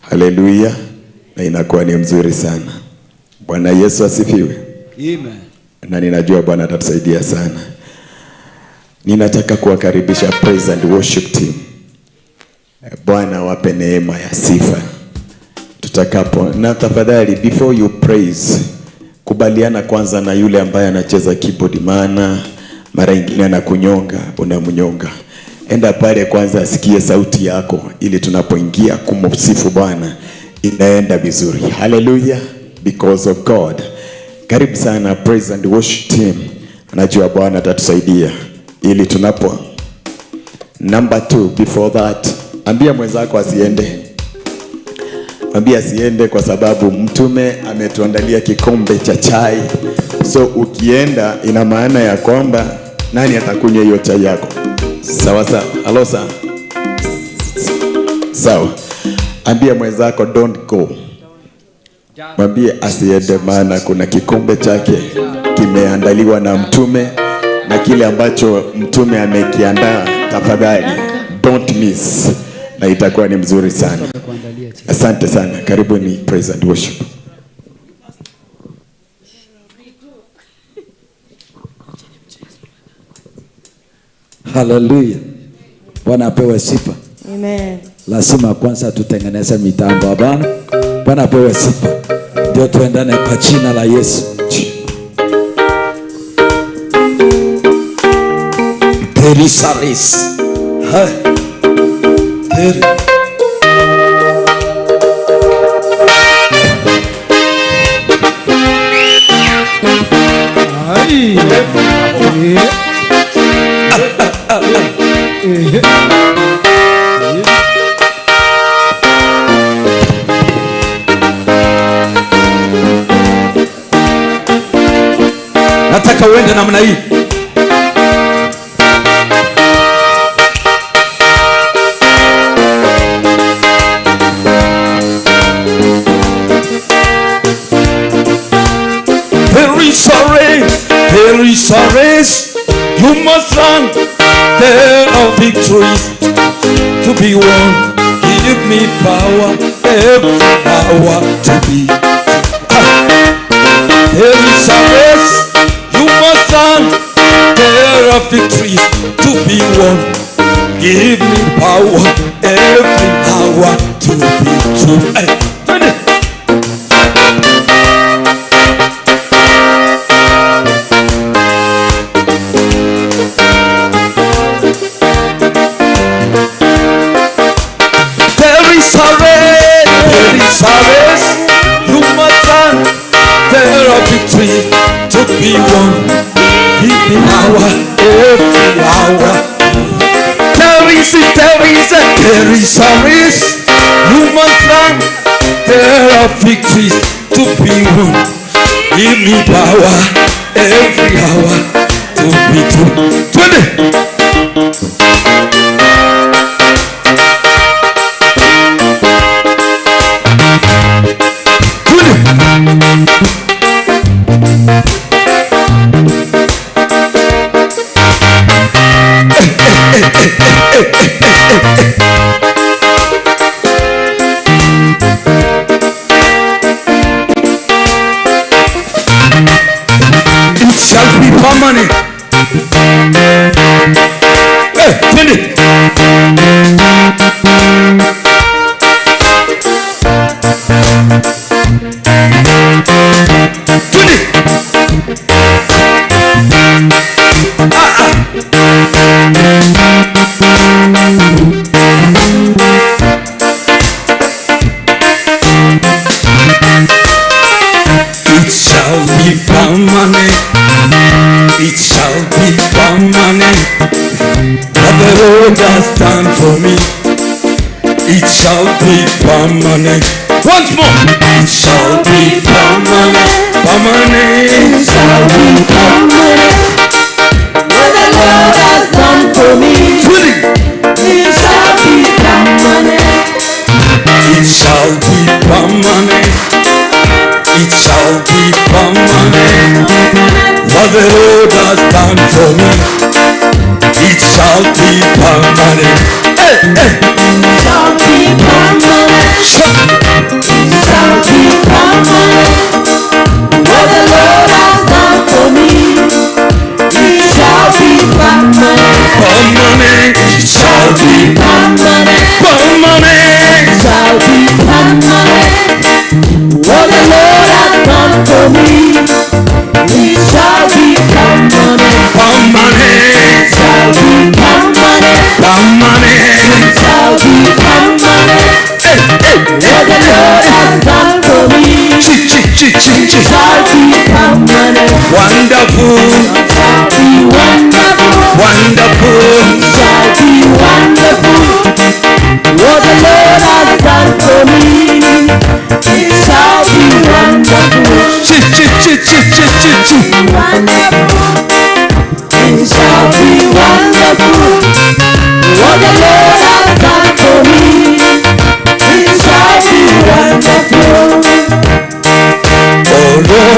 Haleluya. Na inakuwa ni mzuri sana. Bwana Yesu asifiwe. Amen. Na ninajua Bwana atatusaidia sana. Ninataka kuwakaribisha praise and worship team. Bwana wape neema ya sifa. Tutakapo na tafadhali, before you praise, kubaliana kwanza na yule ambaye anacheza keyboard, maana mara nyingine anakunyonga, unamnyonga. Enda pale kwanza asikie sauti yako, ili tunapoingia kumsifu Bwana inaenda vizuri. Hallelujah, because of God. Karibu sana praise and worship team. Najua Bwana atatusaidia ili tunapo. Number 2, before that, ambia mwenzako asiende. Mwambie asiende kwa sababu mtume ametuandalia kikombe cha chai. So ukienda ina maana ya kwamba nani atakunywa hiyo chai yako? Sawa sawa. Hello sawa. Sawa. Ambia mwenzako don't go. Mwambie asiende, maana kuna kikombe chake kimeandaliwa na mtume, na kile ambacho mtume amekiandaa, tafadhali don't miss, na itakuwa ni mzuri sana. Asante sana. Karibuni praise and worship. Hallelujah. Bwana apewe sifa. Amen. Lazima kwanza tutengeneze mitambo Bwana. Bwana apewe sifa. Ndio tuendane kwa jina la Yesu. There is a race. There. Nataka uende namna hii. There is a race, you must run. There are victories to be won. Give me power every hour to be. There is a race, you must run. There are victories to be won. Give me power every hour to be true. Hey. To be won, give me power every hour. There is a race, you must run. There are victories to be won. Give me power every hour to be true. 20. It shall be permanent. Hey, 20. It shall be permanent. It shall be permanent. What the Lord has done for me, it shall be permanent. Once more. It shall be permanent. Permanent. It shall be permanent. What the Lord has done for me, it shall be permanent. It shall be permanent. It shall be permanent. What the Lord has done for me, it shall be permanent. Hey, hey. It shall be permanent.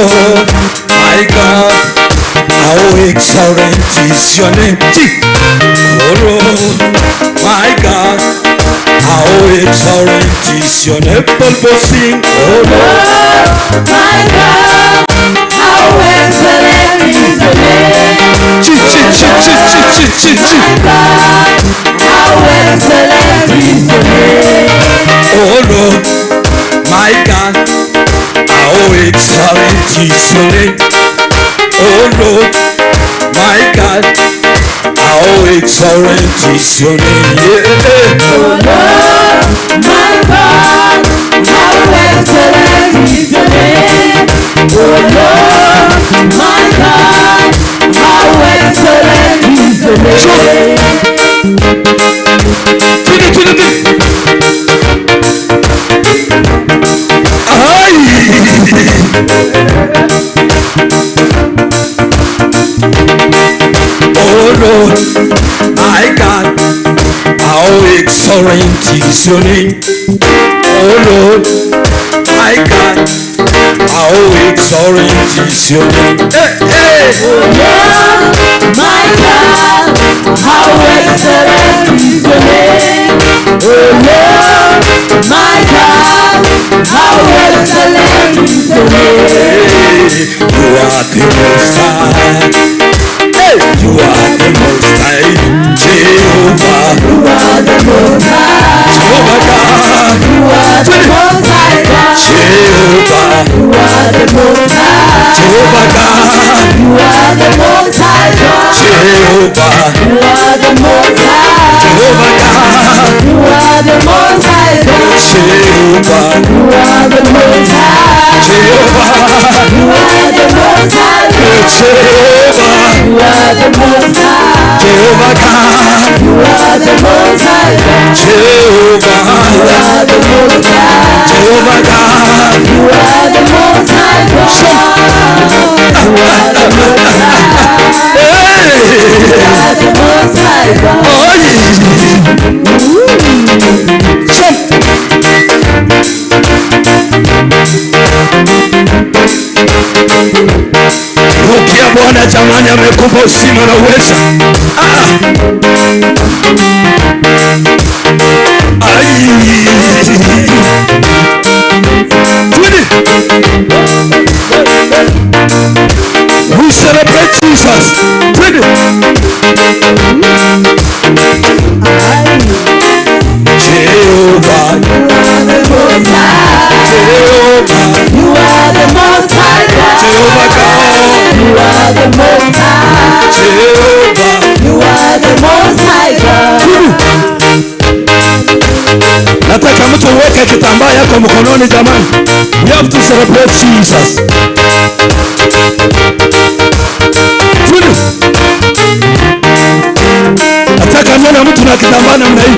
Lord, my God, how excellent is your name. Oh Lord, my God, how excellent is your name. People sing, oh Lord, my God, how excellent is your name. My God, how excellent is your name. Oh Lord, my God, how excellent is your name. Oh Lord, my God, how excellent is your name. Yeah. Oh Lord, my God, how excellent is your name. Oh Lord, my God, how excellent is your name. Oh Lord, my God, how excellent is your name. Oh Lord, my God, how excellent is your name. Hey, hey. Oh Lord, my God, how excellent is your name. Oh Lord, my God, how excellent is your name. Hey, you are the Most High. Hey, you are the Most High, Jehovah. You are the Most High. Jehovah God. You are the Most High God. Jehovah. You are the Most High. Jehovah God. You are the Most High God. Jehovah. You are the Most High. Jehovah God. You are the Most High God. Jehovah. You are the Most High. Jehovah. You are the Most High God. Jehovah. You are the Most High. Jehovah God. You are the Most High God. Jehovah. You are the Most High. Jehovah God. You are the Most High God. You are the Most High. Hey. You are the Most High God. Jump. Rukia Bwana jamani, amekupa uzima na uweza. We celebrate Jesus. Twende. Jehovah, You are the Most High. Jehovah, You are the Most High God. Jehovah God. You are the Most High. Jehovah. You are the Most High God. Nataka mtu uweke kitambaa yako mkononi jamani. We have to celebrate Jesus. Twende. Nataka nione mtu na kitambaa namna hii.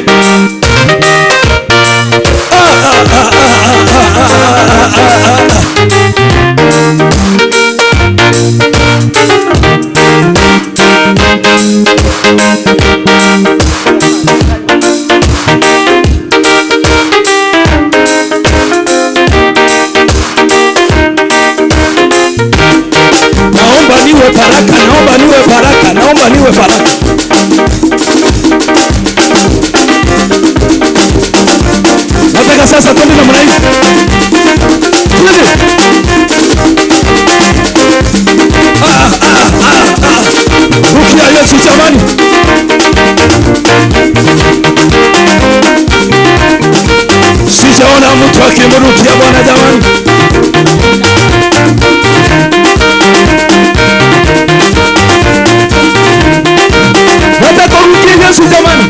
Naomba niwe baraka, naomba niwe baraka, naomba niwe baraka. Nataka sasa twende namna hii. Twende. Rukia Yesu jamani. Sijaona mtu akimrukia Bwana jamani. Nataka urukie Yesu jamani.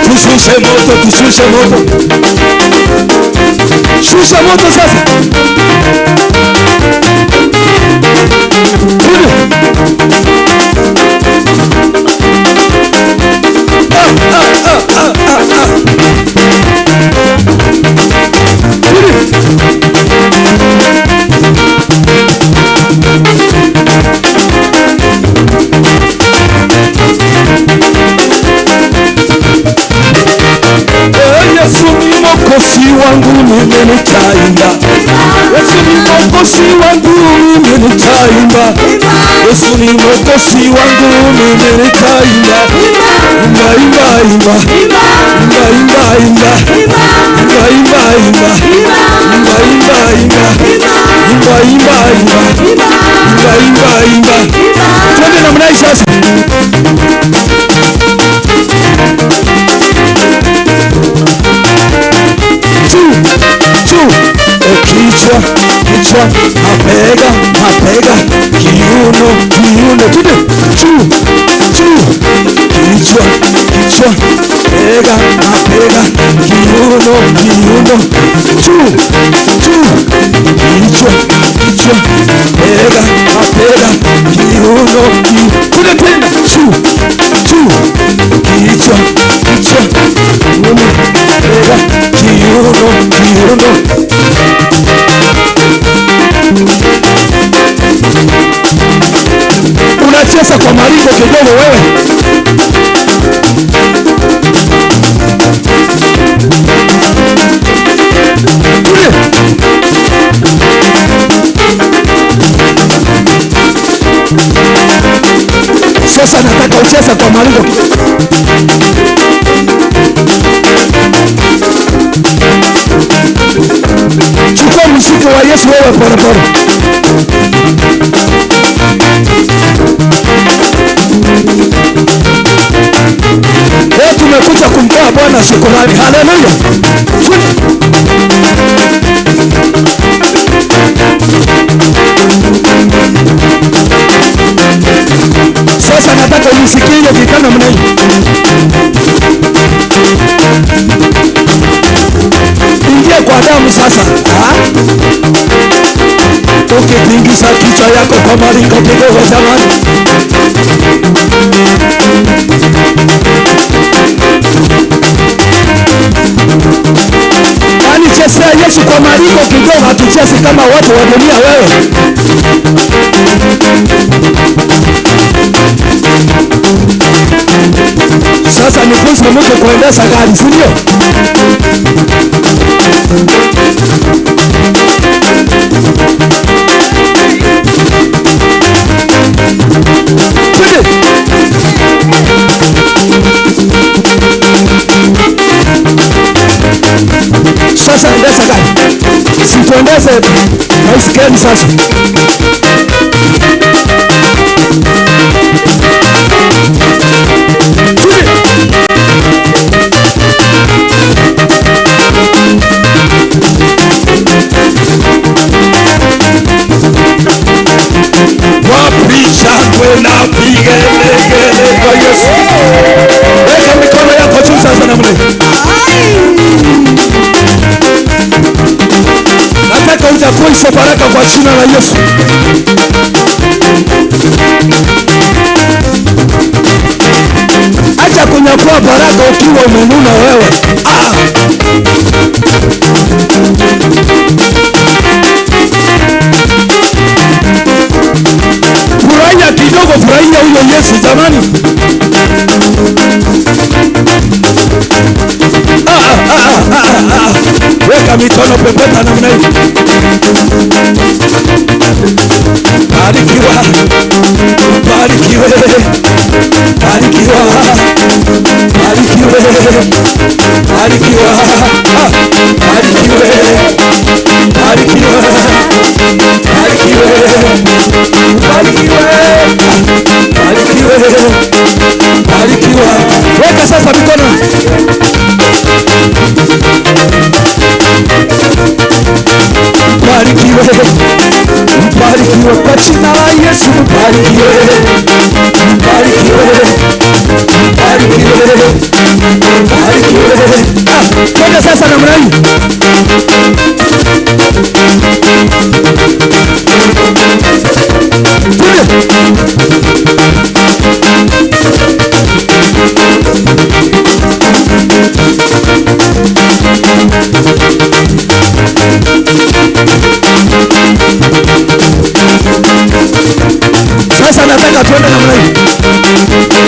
Tushushe moto, tushushe moto. Shusha moto sasa. Twende. Twende. Yesu ni Mwokozi wangu, mimi nitaimba. Yesu ni Mwokozi wangu, mimi nitaimba. Yesu ni Mwokozi wangu, mimi nitaimba. Imba, imba, imba. Imba, imba, imba. Imba, imba, imba. Imba, imba, imba. Imba, imba, imba. Imba, imba, imba. Twende namna hii sasa. Kichwa, kichwa, mabega, mabega, kiuno, kiuno, twende. Juu, juu, kichwa, kichwa, bega, mabega, kiuno, kiuno, juu, juu, kichwa, kichwa, bega, mabega, kiuno, kiuno, twende tena. Juu, juu, kichwa, kichwa, kiuno, bega, kiuno, kiuno. Unacheza kwa maringo kidogo wewe. Tule. Sasa nataka ucheze kwa maringo. Chukua muziki wa Yesu wewe pole pole. Leo tumekuja kumtoa Bwana shukrani. Haleluya. Sasa nataka unisikie hiyo kikana mna hii. Ingia kwa damu sasa. Ukitingiza kichwa yako kwa maringo kidogo jamani. Yaani chezea Yesu kwa maringo kidogo, hatuchezi kama watu wa dunia wewe. Sasa nifunze mtu kuendesha gari, si ndio? Sasa endesha gari. Situendeshe baiskeli sasa. Wapi shangwe na vigelegele kwa Yesu. Weka mikono yako juu sasa namna hii. Nataka unyakue hizo baraka kwa jina la Yesu. Acha kunyakua baraka ukiwa umenuna wewe. Furahia kidogo, furahia huyo Yesu jamani. Weka mikono pepeta namna hii. Barikiwa, barikiwe, barikiwa, barikiwe, barikiwa, barikiwe, barikiwa, barikiwe, barikiwe, barikiwe, barikiwa. Weka sasa mikono. Barikiwe, barikiwe kwa jina la Yesu, barikiwe, barikiwe, barikiwe, barikiwe. Twende sasa namna hii. Twende. Sasa nataka tuende namna hii.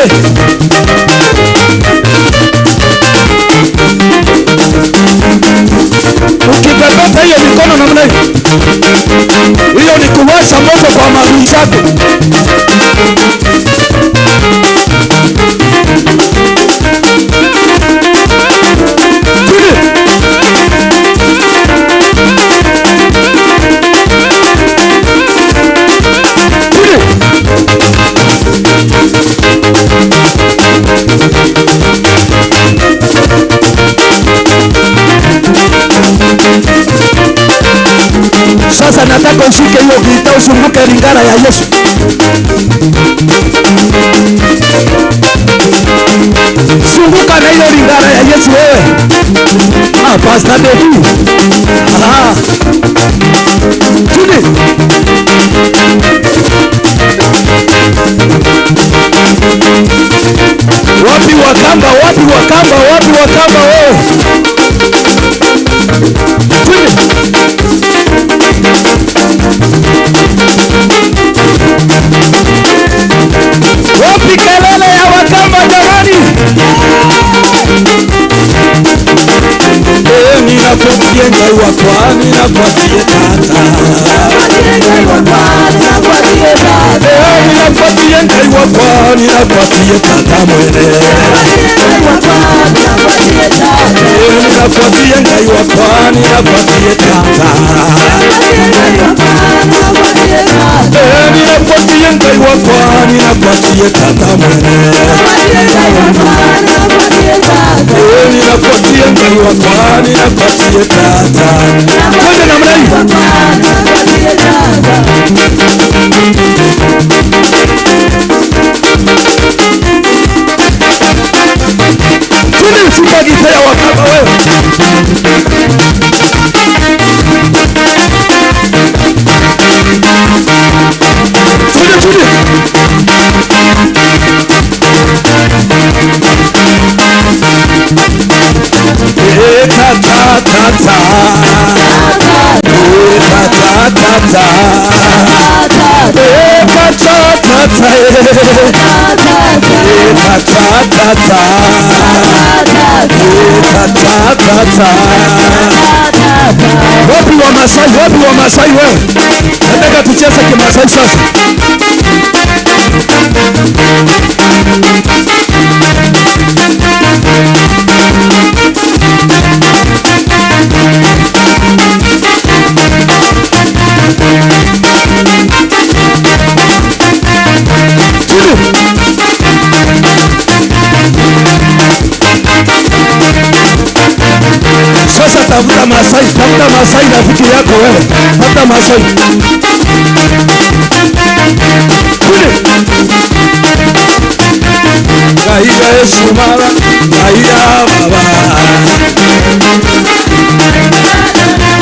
Twende. Ukipepeta hiyo mikono namna hiyo, hiyo ni kuwasha moto kwa maadui zako. Sasa nataka ushike hiyo gita, usunguke lingara ya Yesu. Sunguka na hiyo lingara ya Yesu wewe. Ah, Pastor David. Ah. Tuni. Wapi Wakamba, wapi Wakamba, wapi Wakamba wewe? Tuni. Wapi kelele ya Wakamba jamani? Ninapatie Ngai wakwa, ninapatie tata. Ninapatie Ngai wakwa, ninapatie tata mwene. Ninapatie Ngai wakwa, ninapatie tata. Ninapatie Ngai wakwa, ninapatie tata mwene. Ninapatie Ngai wakwa, ninapatie tata. Twende namna hii. Twende, shika gita ya Wakamba wewe. Twende, twende. Ta ta ta ta. Ta ta ta ta. Ta ta ta ta. Ta ta ta ta. Ta ta ta ta. Wapi wa Masai, wapi wa Masai wewe? Nataka tucheze kimasai sasa. Sasa tafuta Masai, tafuta Masai rafiki yako wewe. Tafuta Masai. Kule. Ngai ya Yesu mara, Ngai ya baba.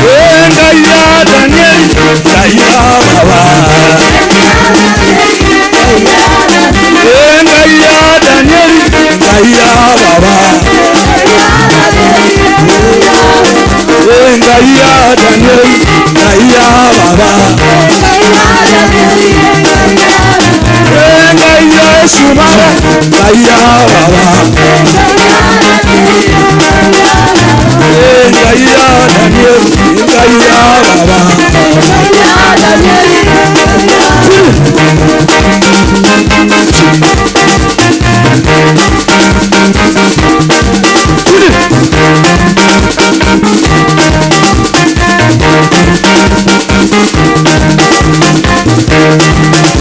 Ngai ya Daniel, Ngai ya baba. Ngai ya Daniel, Ngai ya baba. Ngai ya Daniel, Ngai ya baba. Ngai ya Yesu mara, Ngai ya baba. Ngai ya Daniel, Ngai ya baba.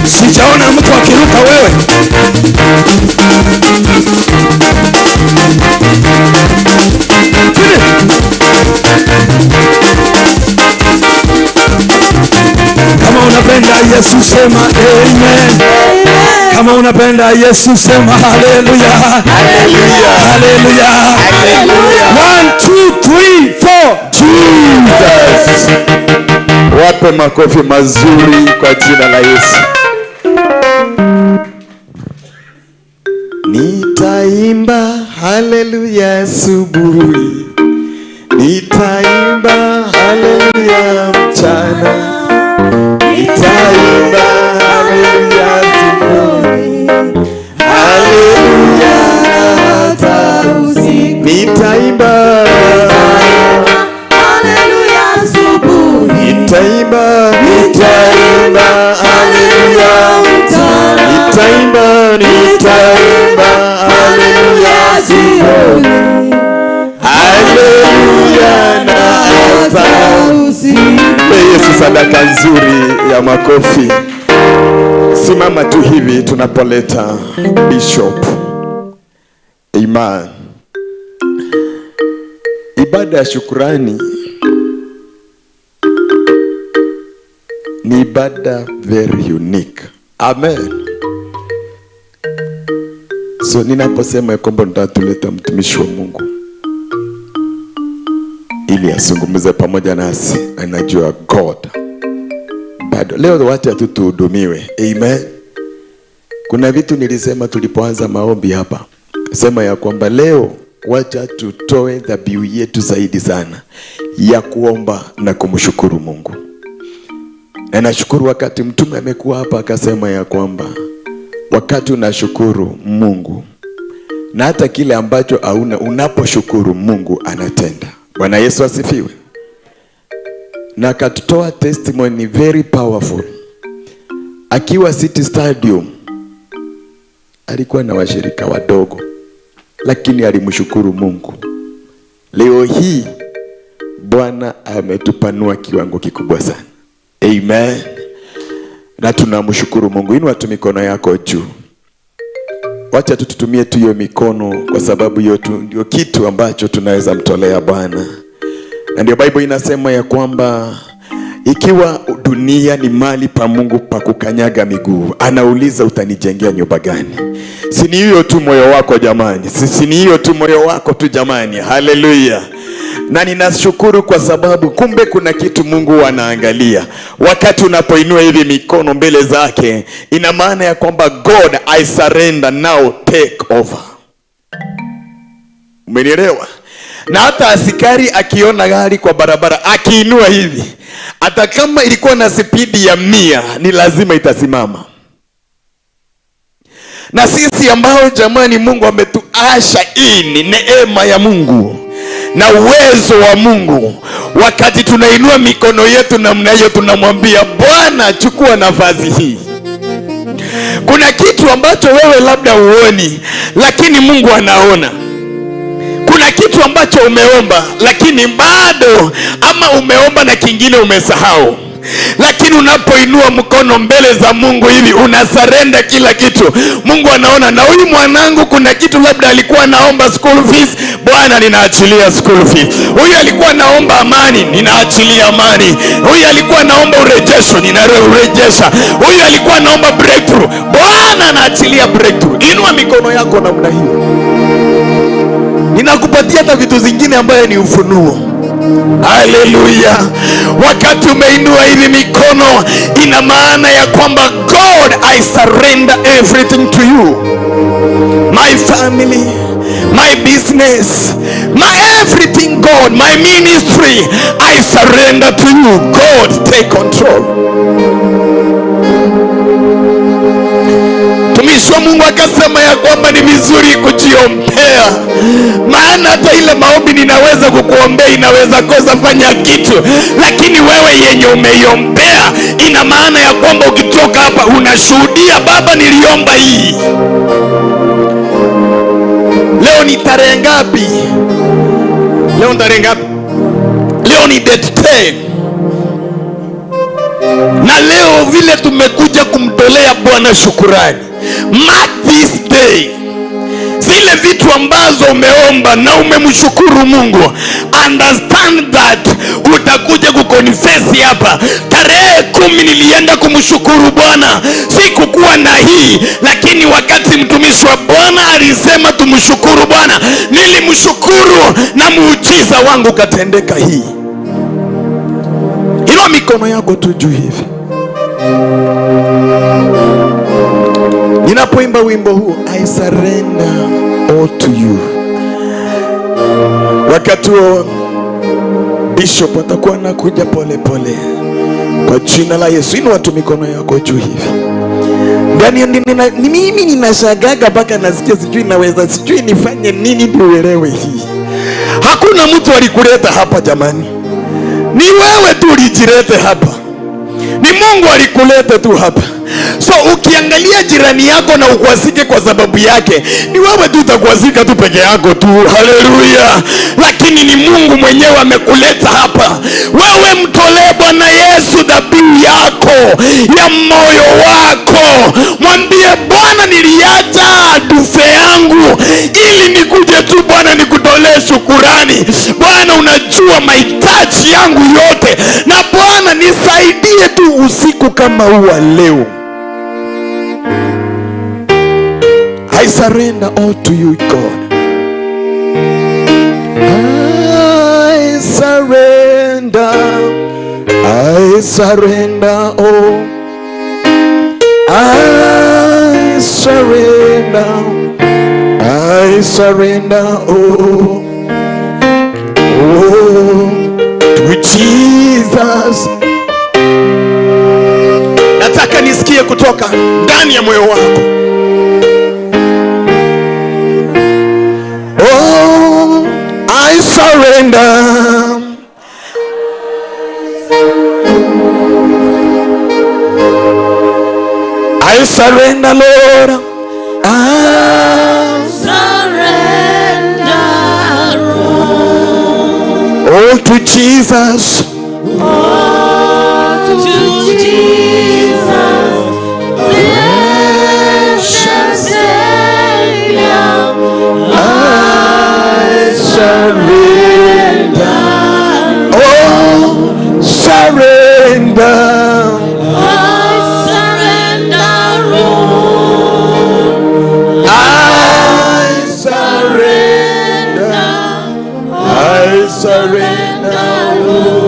Sijaona mtu akiruka wewe. Kama unapenda Yesu sema amen. Kama unapenda Yesu sema haleluya. Haleluya. Haleluya. Haleluya. 1 2 3 4. Jesus. Wape makofi mazuri kwa jina la Yesu. Nitaimba haleluya asubuhi, nitaimba haleluya mchana, nitaimba haleluya asubuhi, haleluya. Nitaimba, nitaimba haleluya. Nitaimba, nitaimba haleluya jioni. Haleluya na hata usiku. Mpe Yesu sadaka nzuri ya makofi. Simama tu hivi tunapoleta Bishop. Amen. Ibada ya shukurani ni ibada very unique. Amen. So ninaposema kwamba nitatuleta mtumishi wa Mungu ili azungumze pamoja nasi, anajua God bado. Leo wacha tu tuhudumiwe. Amen. Kuna vitu nilisema tulipoanza maombi hapa, sema ya kwamba leo wacha tutoe dhabihu yetu zaidi sana ya kuomba na kumshukuru Mungu. Na nashukuru wakati mtume amekuwa hapa akasema ya kwamba wakati unashukuru Mungu na hata kile ambacho hauna, unaposhukuru Mungu anatenda. Bwana Yesu asifiwe. Na akatutoa testimony very powerful. Akiwa City Stadium alikuwa na washirika wadogo, lakini alimshukuru Mungu. Leo hii Bwana ametupanua kiwango kikubwa sana. Amen. Na tunamshukuru Mungu. Inua tu mikono yako juu. Wacha tu tutumie tu hiyo mikono, kwa sababu hiyo tu ndio kitu ambacho tunaweza mtolea Bwana. Na ndio Bible inasema ya kwamba ikiwa dunia ni mali pa Mungu pa kukanyaga miguu, anauliza utanijengea nyumba gani? Si ni hiyo tu moyo wako jamani? Si ni hiyo tu moyo wako tu jamani? Haleluya. Na ninashukuru kwa sababu kumbe kuna kitu Mungu anaangalia. Wakati unapoinua hivi mikono mbele zake, ina maana ya kwamba God, I surrender now, take over. Umenielewa? Na hata askari akiona gari kwa barabara akiinua hivi, hata kama ilikuwa na spidi ya 100, ni lazima itasimama. Na sisi ambao jamani Mungu ametuasha, hii ni neema ya Mungu na uwezo wa Mungu. Wakati tunainua mikono yetu namna hiyo, tunamwambia Bwana, chukua nafasi hii. Kuna kitu ambacho wewe labda huoni, lakini Mungu anaona. Kuna kitu ambacho umeomba lakini bado, ama umeomba na kingine umesahau. Lakini unapoinua mkono mbele za Mungu hivi, unasarenda kila kitu. Mungu anaona, na huyu mwanangu kuna kitu labda alikuwa anaomba school fees, Bwana ninaachilia school fees. Huyu alikuwa anaomba amani, ninaachilia amani. Huyu alikuwa anaomba urejesho, ninaurejesha. Huyu alikuwa anaomba breakthrough, Bwana anaachilia breakthrough. Inua mikono yako namna hiyo. Ninakupatia hata vitu zingine ambayo ni ufunuo. Haleluya. Wakati umeinua hivi mikono, ina maana ya kwamba God, I surrender everything to you. My family, my business, my everything God, my ministry, I surrender to you. God, take control. Mtumishi wa Mungu akasema ya kwamba ni vizuri kujiombea, maana hata ile maombi ninaweza kukuombea inaweza kosa fanya kitu, lakini wewe yenye umeiombea ina maana ya kwamba ukitoka hapa unashuhudia, Baba niliomba hii. Leo ni tarehe ngapi? Leo ni tarehe ngapi? Leo ni date 10. Na leo vile tumekuja kumtolea Bwana shukurani. Mark this day. Zile vitu ambazo umeomba na umemshukuru Mungu, understand that utakuja kuconfess hapa. Tarehe 10 nilienda kumshukuru Bwana, sikukuwa na hii, lakini wakati mtumishi wa Bwana alisema tumshukuru Bwana, nilimshukuru na muujiza wangu katendeka hii. Inua mikono yako tu juu hivi. Ninapoimba wimbo huu, I surrender all to you. Wakati huo Bishop atakuwa anakuja pole pole. Kwa jina la Yesu, inua tu mikono yako juu hivi. Ndani mimi ninashagaga mpaka nasikia sijui naweza, sijui nifanye nini ndio uelewe hii. Hakuna mtu alikuleta hapa jamani. Ni wewe tu ulijilete hapa. Ni Mungu alikuleta tu hapa. So ukiangalia jirani yako na ukwazike kwa sababu yake, ni wewe tu utakwazika tu peke yako tu. Haleluya. Lakini ni Mungu mwenyewe amekuleta hapa. Wewe mtolee Bwana Yesu dhabihu yako ya moyo wako. Mwambie Bwana, niliacha dufe yangu ili nikuje tu Bwana nikutolee shukurani. Bwana, unajua mahitaji yangu yote, na Bwana nisaidie tu usiku kama huu wa leo. I surrender all to you, God. I surrender, I surrender all. I surrender, I surrender all. Oh, to Jesus. Nataka nisikie kutoka ndani ya moyo wako. Oh, I surrender. I surrender, Lord. I surrender all to Jesus. All to Jesus, precious Savior. I surrender. Oh, surrender. I surrender all. I surrender. I surrender all.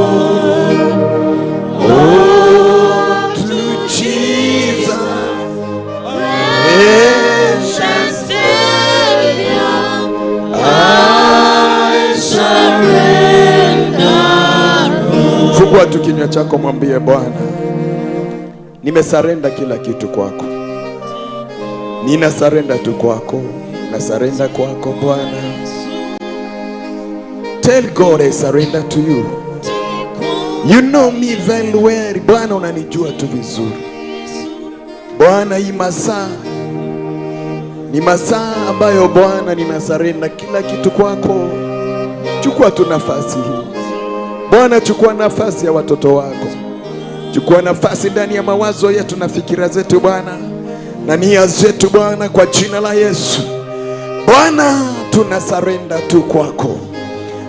Oh, to Jesus. Precious Savior. I Surrender all. Fungua tu kinywa chako, mwambie Bwana, nimesurrender kila kitu kwako. Nina surrender tu kwako. Na surrender kwako Bwana. Tell God I surrender to you. You know me very well. Bwana, unanijua tu vizuri. Bwana, hii masaa ni masaa ambayo Bwana ninasurrender kila kitu kwako. Chukua tu nafasi hii. Bwana, chukua nafasi ya watoto wako. Chukua nafasi ndani ya mawazo yetu na fikira zetu Bwana, na nia zetu Bwana, kwa jina la Yesu. Bwana, tunasurrender tu kwako.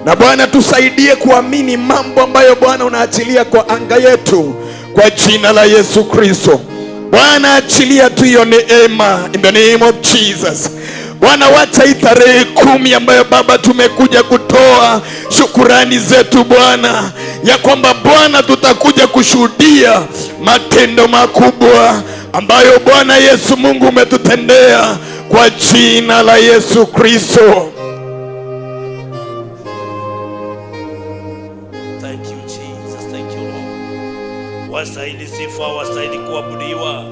Na Bwana, tusaidie kuamini mambo ambayo Bwana unaachilia kwa anga yetu, kwa jina la Yesu Kristo. Bwana, achilia tu hiyo neema in the name of Jesus. Bwana, wacha hii tarehe 10 ambayo Baba tumekuja kutoa shukurani zetu Bwana, ya kwamba Bwana tutakuja kushuhudia matendo makubwa ambayo Bwana Yesu Mungu umetutendea, kwa jina la Yesu Kristo. Thank you Jesus, thank you Lord. Wastahili sifa, wastahili kuabudiwa.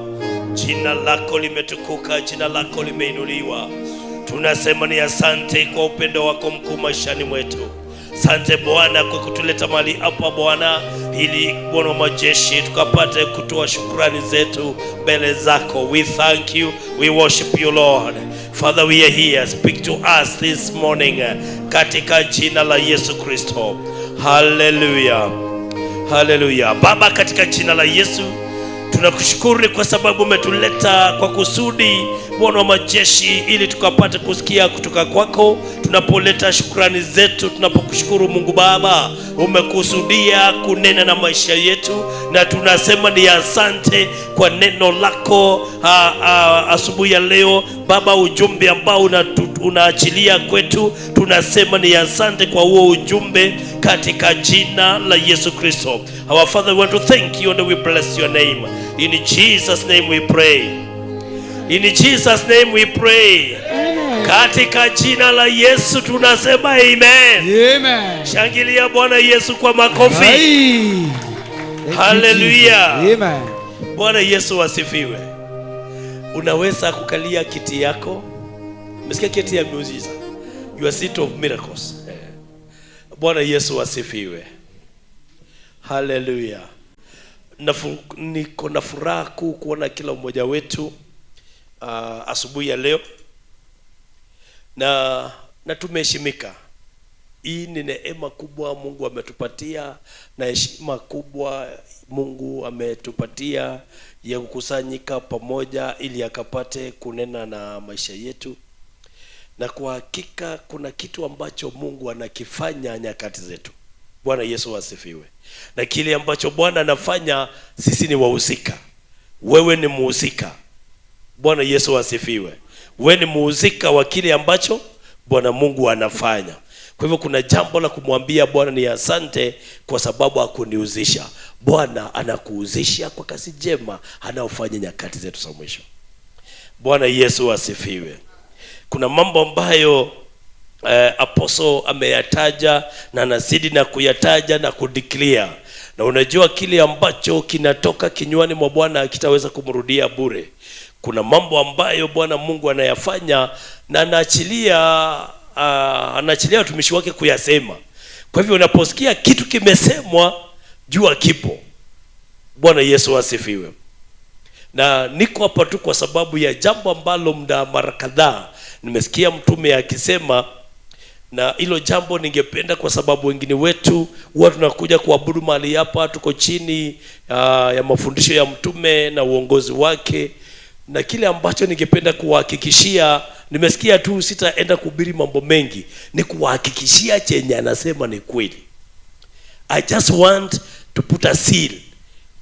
Jina lako limetukuka, jina lako limeinuliwa. Tunasema ni asante kwa upendo wako mkuu maishani mwetu. Asante Bwana kwa kutuleta mahali hapa Bwana, ili Bwana wa majeshi tukapate kutoa shukrani zetu mbele zako. We thank you, we worship you Lord. Father, we are here, speak to us this morning, katika jina la Yesu Kristo. Hallelujah. Hallelujah. Baba, katika jina la Yesu tunakushukuru kwa sababu umetuleta kwa kusudi, Bwana wa majeshi, ili tukapate kusikia kutoka kwako. Tunapoleta shukrani zetu, tunapokushukuru Mungu Baba, umekusudia kunena na maisha yetu, na tunasema ni asante kwa neno lako asubuhi ya leo Baba, ujumbe ambao unaachilia kwetu, tunasema ni asante kwa huo ujumbe katika jina la Yesu Kristo. Our Father, we want to thank you and we bless your name. In Jesus name we pray. In Jesus name we pray. Amen. Katika jina la Yesu tunasema amen. Amen. Shangilia Bwana Yesu kwa makofi. Aye. Thank you, Hallelujah. Jesus. Amen. Bwana Yesu asifiwe. Unaweza kukalia kiti yako. Umesikia kiti ya miujiza? Your seat of miracles. Bwana Yesu asifiwe. Haleluya. Niko na furaha kuu kuona kila mmoja wetu asubuhi ya leo, na tumeheshimika. Hii ni neema kubwa Mungu ametupatia na heshima kubwa Mungu ametupatia ya kukusanyika pamoja ili akapate kunena na maisha yetu. Na kwa hakika kuna kitu ambacho Mungu anakifanya nyakati zetu. Bwana Yesu asifiwe. Na kile ambacho Bwana anafanya, sisi ni wahusika. Wewe ni muhusika. Bwana Yesu asifiwe. Wewe ni muhusika wa kile ambacho Bwana Mungu anafanya. Kwa hivyo kuna jambo la kumwambia Bwana ni asante kwa sababu hakunihusisha. Bwana anakuhusisha kwa kazi njema anayofanya nyakati zetu za mwisho. Bwana Yesu asifiwe. Kuna mambo ambayo apostle ameyataja na anazidi na kuyataja na kudeclare. Na unajua kile ambacho kinatoka kinywani mwa Bwana kitaweza kumrudia bure. Kuna mambo ambayo Bwana Mungu anayafanya na anaachilia watumishi wake kuyasema. Kwa hivyo unaposikia kitu kimesemwa, jua kipo. Bwana Yesu asifiwe. Na niko hapa tu kwa sababu ya jambo ambalo muda mara kadhaa nimesikia mtume akisema, na hilo jambo ningependa, kwa sababu wengine wetu huwa tunakuja kuabudu mahali hapa, tuko chini ya mafundisho ya mtume na uongozi wake. Na kile ambacho ningependa kuwahakikishia, nimesikia tu, sitaenda kuhubiri mambo mengi, ni kuwahakikishia chenye anasema ni kweli. I just want to put a seal.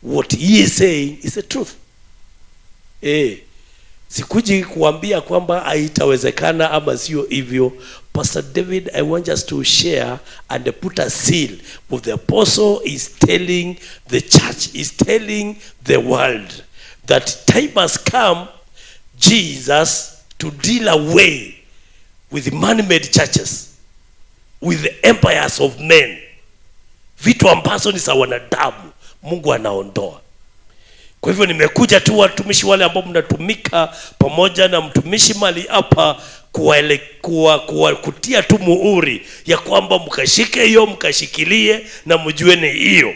What he is saying is the truth. Sikuji kuambia kwamba haitawezekana ama sio hivyo. Pastor David, I want us to share and put a seal. What the apostle is telling the church, is telling the world that time has come, Jesus, to deal away with man-made churches, with the empires of men. Vitu ambazo ni za wanadamu, Mungu anaondoa. Kwa hivyo nimekuja tu watumishi wale ambao mnatumika pamoja na mtumishi mali hapa kutia tu muhuri ya kwamba mkashike hiyo, mkashikilie na mjue ni hiyo.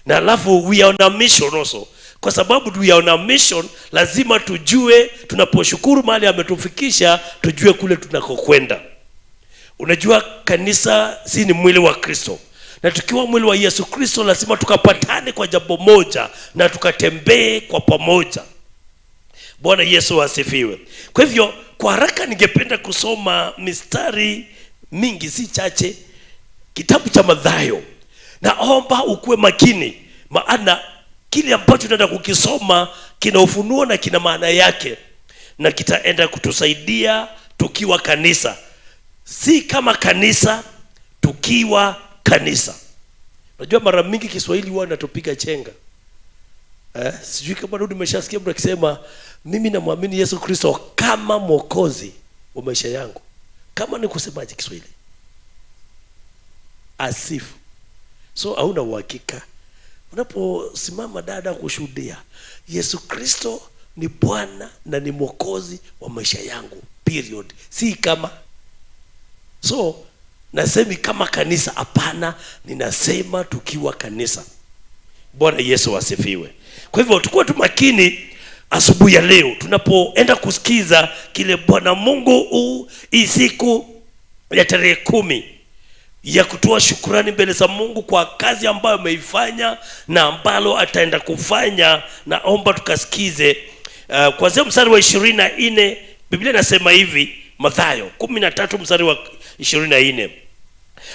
Na alafu we are on a mission also. Kwa sababu we are on a mission, lazima tujue tunaposhukuru mahali ametufikisha, tujue kule tunakokwenda. Unajua kanisa si ni mwili wa Kristo. Na tukiwa mwili wa Yesu Kristo lazima tukapatane kwa jambo moja na tukatembee kwa pamoja. Bwana Yesu asifiwe. Kwa hivyo kwa haraka ningependa kusoma mistari mingi, si chache, kitabu cha Mathayo. Naomba ukuwe makini, maana kile ambacho tunaenda kukisoma kina ufunuo na kina maana yake, na kitaenda kutusaidia tukiwa kanisa. Si kama kanisa, tukiwa kanisa. Unajua mara mingi Kiswahili huwa inatupiga chenga. Sijui kama ndio nimeshasikia mtu akisema mimi namwamini Yesu Kristo kama mwokozi wa maisha yangu. Kama ni kusemaje Kiswahili? Asifu. So hauna uhakika. Unaposimama dada kushuhudia Yesu Kristo ni Bwana na ni mwokozi wa maisha yangu, period. Si kama. So nasemi kama kanisa, hapana, ninasema tukiwa kanisa. Bwana Yesu asifiwe. Kwa hivyo tukue tu makini asubuhi ya leo tunapoenda kusikiza kile Bwana Mungu hii siku ya tarehe 10 ya kutoa shukrani mbele za Mungu kwa kazi ambayo ameifanya na ambalo ataenda kufanya. Naomba tukasikize kuanzia mstari wa 24. Biblia inasema hivi, Mathayo 13 mstari wa 24.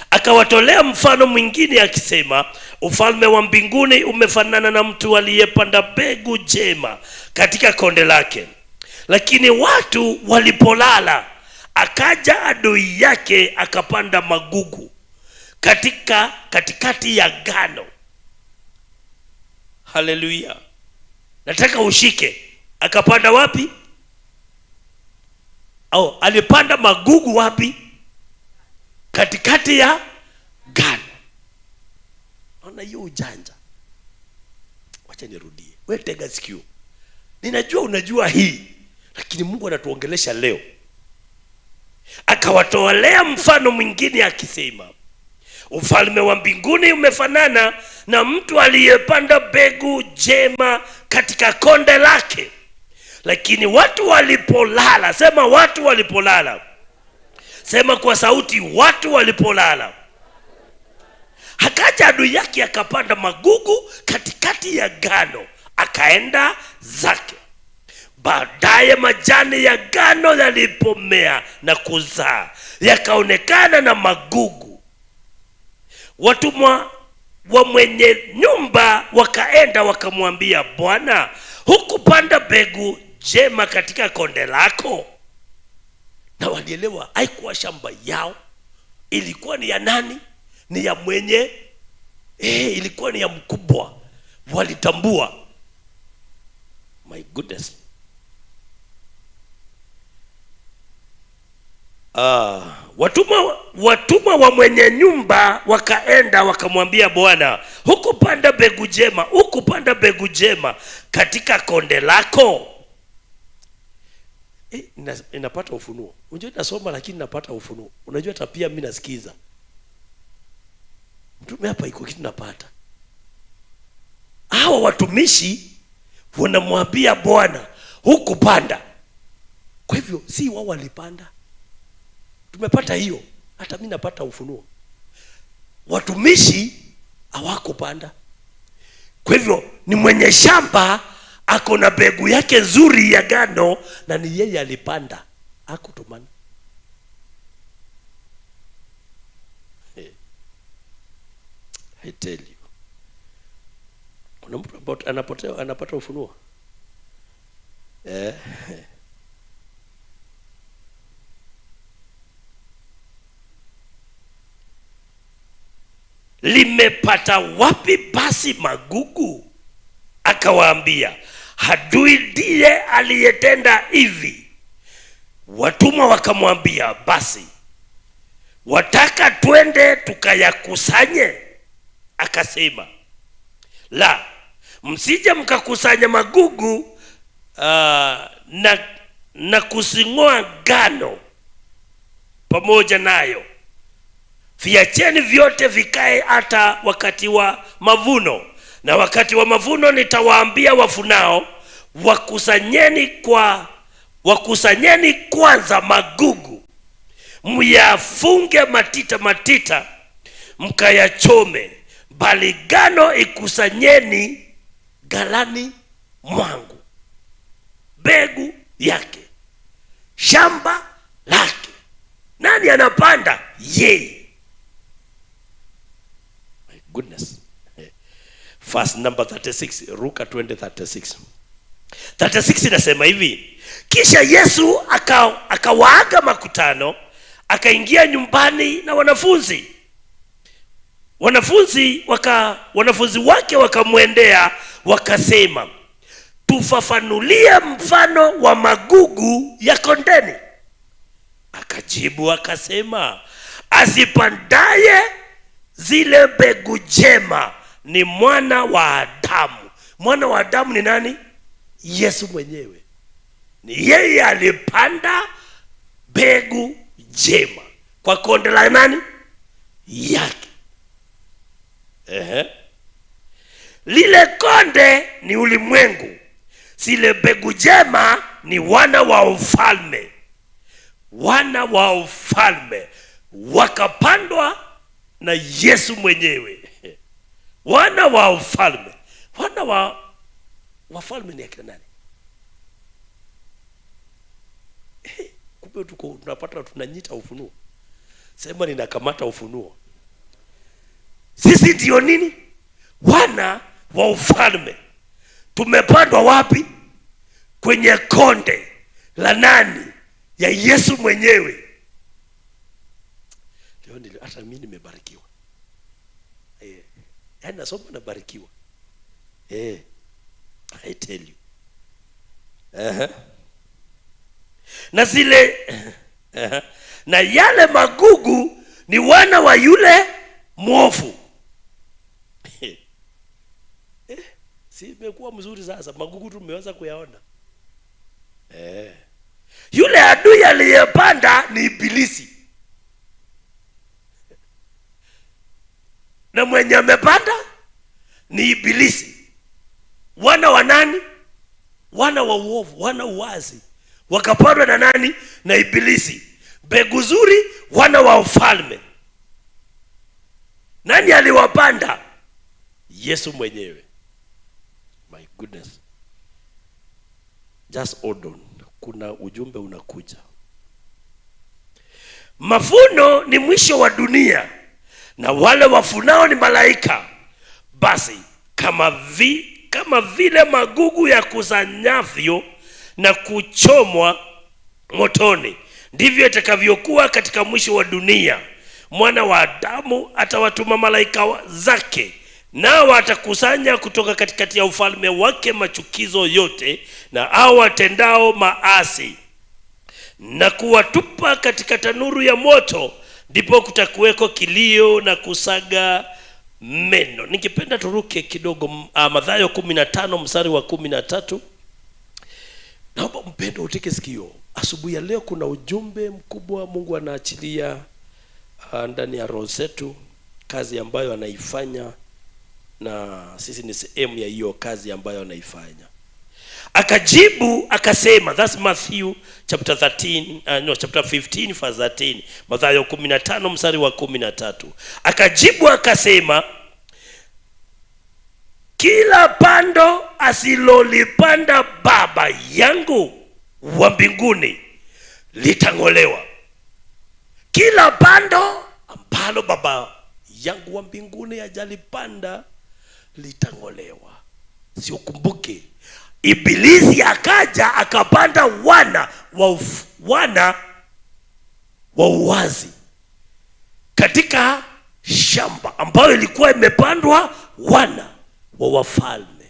Akawatolea mfano mwingine akisema, ufalme wa mbinguni umefanana na mtu aliyepanda mbegu njema katika konde lake. Lakini watu walipolala, akaja adui yake akapanda magugu katikati ya ngano. Haleluya. Nataka ushike. Akapanda wapi? Au alipanda magugu wapi? Katikati ya ngano. Ona hiyo ujanja. Wacha nirudie. Wewe tega sikio. Ninajua unajua hii, lakini Mungu anatuongelesha leo. Akawatolea mfano mwingine akisema, Ufalme wa mbinguni umefanana na mtu aliyepanda mbegu njema katika konde lake. Lakini watu walipolala, sema watu walipolala, sema kwa sauti, watu walipolala, akaja adui yake akapanda magugu katikati ya ngano, akaenda zake. Baadaye majani ya ngano yalipomea na kuzaa, yakaonekana na magugu. Watumwa wa mwenye nyumba wakaenda wakamwambia, Bwana, hukupanda mbegu njema katika konde lako? Na walielewa haikuwa shamba yao, ilikuwa ni ya nani? Ni ya mwenye, ilikuwa ni ya mkubwa. Walitambua. My goodness. Watumwa wa mwenye nyumba wakaenda wakamwambia, Bwana, hukupanda mbegu njema, hukupanda mbegu njema katika konde lako? Inapata ufunuo. Unajua nasoma lakini napata ufunuo. Unajua hata pia mimi nasikiza. Mtume hapa iko kitu napata. Hawa watumishi wanamwambia Bwana, hukupanda. Kwa hivyo si wao walipanda. Tumepata hiyo. Hata mimi napata ufunuo. Watumishi hawakupanda. Kwa hivyo ni mwenye shamba ako na mbegu yake nzuri ya ngano na ni yeye alipanda. Hakutumana. I tell you. Kuna mtu anapotea, anapata ufunuo. Limepata wapi basi magugu? Akawaambia, adui ndiye aliyetenda hivi. Watumwa wakamwambia, basi wataka twende tukayakusanye? Akasema, la, msije mkakusanya magugu na kusingoa ngano pamoja nayo. Viacheni vyote vikae hata wakati wa mavuno. Na wakati wa mavuno nitawaambia wafunao, wakusanyeni kwanza magugu, myafunge matita matita, mkayachome, bali ngano ikusanyeni ghalani mwangu. Mbegu yake, shamba lake. Nani anapanda? Yeye. My goodness. Verse number 36, Luka 20:36. 36 inasema hivi: kisha Yesu akawaaga makutano, akaingia nyumbani na wanafunzi. Wanafunzi wake wakamwendea wakasema, tufafanulie mfano wa magugu ya kondeni. Akajibu akasema, azipandaye zile mbegu njema ni mwana wa Adamu. Mwana wa Adamu ni nani? Yesu mwenyewe. Ni yeye alipanda mbegu njema kwa konde la nani? Yake. Lile konde ni ulimwengu. Zile mbegu njema ni wana wa ufalme. Wana wa ufalme wakapandwa na Yesu mwenyewe. Wana wa ufalme. Wana wa wafalme ni akina nani? Kumbe tuko tunapata, tunanyita ufunuo. Sema ninakamata ufunuo. Sisi ndio nini? Wana wa ufalme. Tumepandwa wapi? Kwenye konde la nani? Ya Yesu mwenyewe. Leo hata mimi nimebarikiwa. Yaani nasoma nabarikiwa. I tell you. Na zile na yale magugu ni wana wa yule mwovu. Si imekuwa mzuri sasa, magugu tumeweza kuyaona. Yule adui aliyepanda ni Ibilisi. Na mwenye amepanda ni Ibilisi. Wana wa nani? Wana wa uovu, wana uasi. Wakapandwa na nani? Na Ibilisi. Mbegu zuri, wana wa ufalme. Nani aliwapanda? Yesu mwenyewe. My goodness. Just hold on. Kuna ujumbe unakuja. Mavuno ni mwisho wa dunia, na wale wavunao ni malaika. Basi kama vile magugu yakusanyavyo na kuchomwa motoni, ndivyo itakavyokuwa katika mwisho wa dunia. Mwana wa Adamu atawatuma malaika zake, nao watakusanya kutoka katikati ya ufalme wake machukizo yote na hao watendao maasi, na kuwatupa katika tanuru ya moto, ndipo kutakuweko kilio na kusaga meno. Ningependa turuke kidogo Mathayo 15 mstari wa 13. Naomba mpendo uteke sikio. Asubuhi ya leo kuna ujumbe mkubwa Mungu anaachilia ndani ya roho zetu, kazi ambayo anaifanya, na sisi ni sehemu ya hiyo kazi ambayo anaifanya. Akajibu akasema, that's Matthew chapter 13, no, chapter 15 verse 13. Mathayo 15 mstari wa 13. Akajibu akasema, kila pando asilolipanda Baba yangu wa mbinguni litang'olewa. Kila pando ambalo Baba yangu wa mbinguni hajalipanda litang'olewa. Si ukumbuke Ibilisi akaja akapanda wana wa uasi katika shamba ambayo ilikuwa imepandwa wana wa wafalme.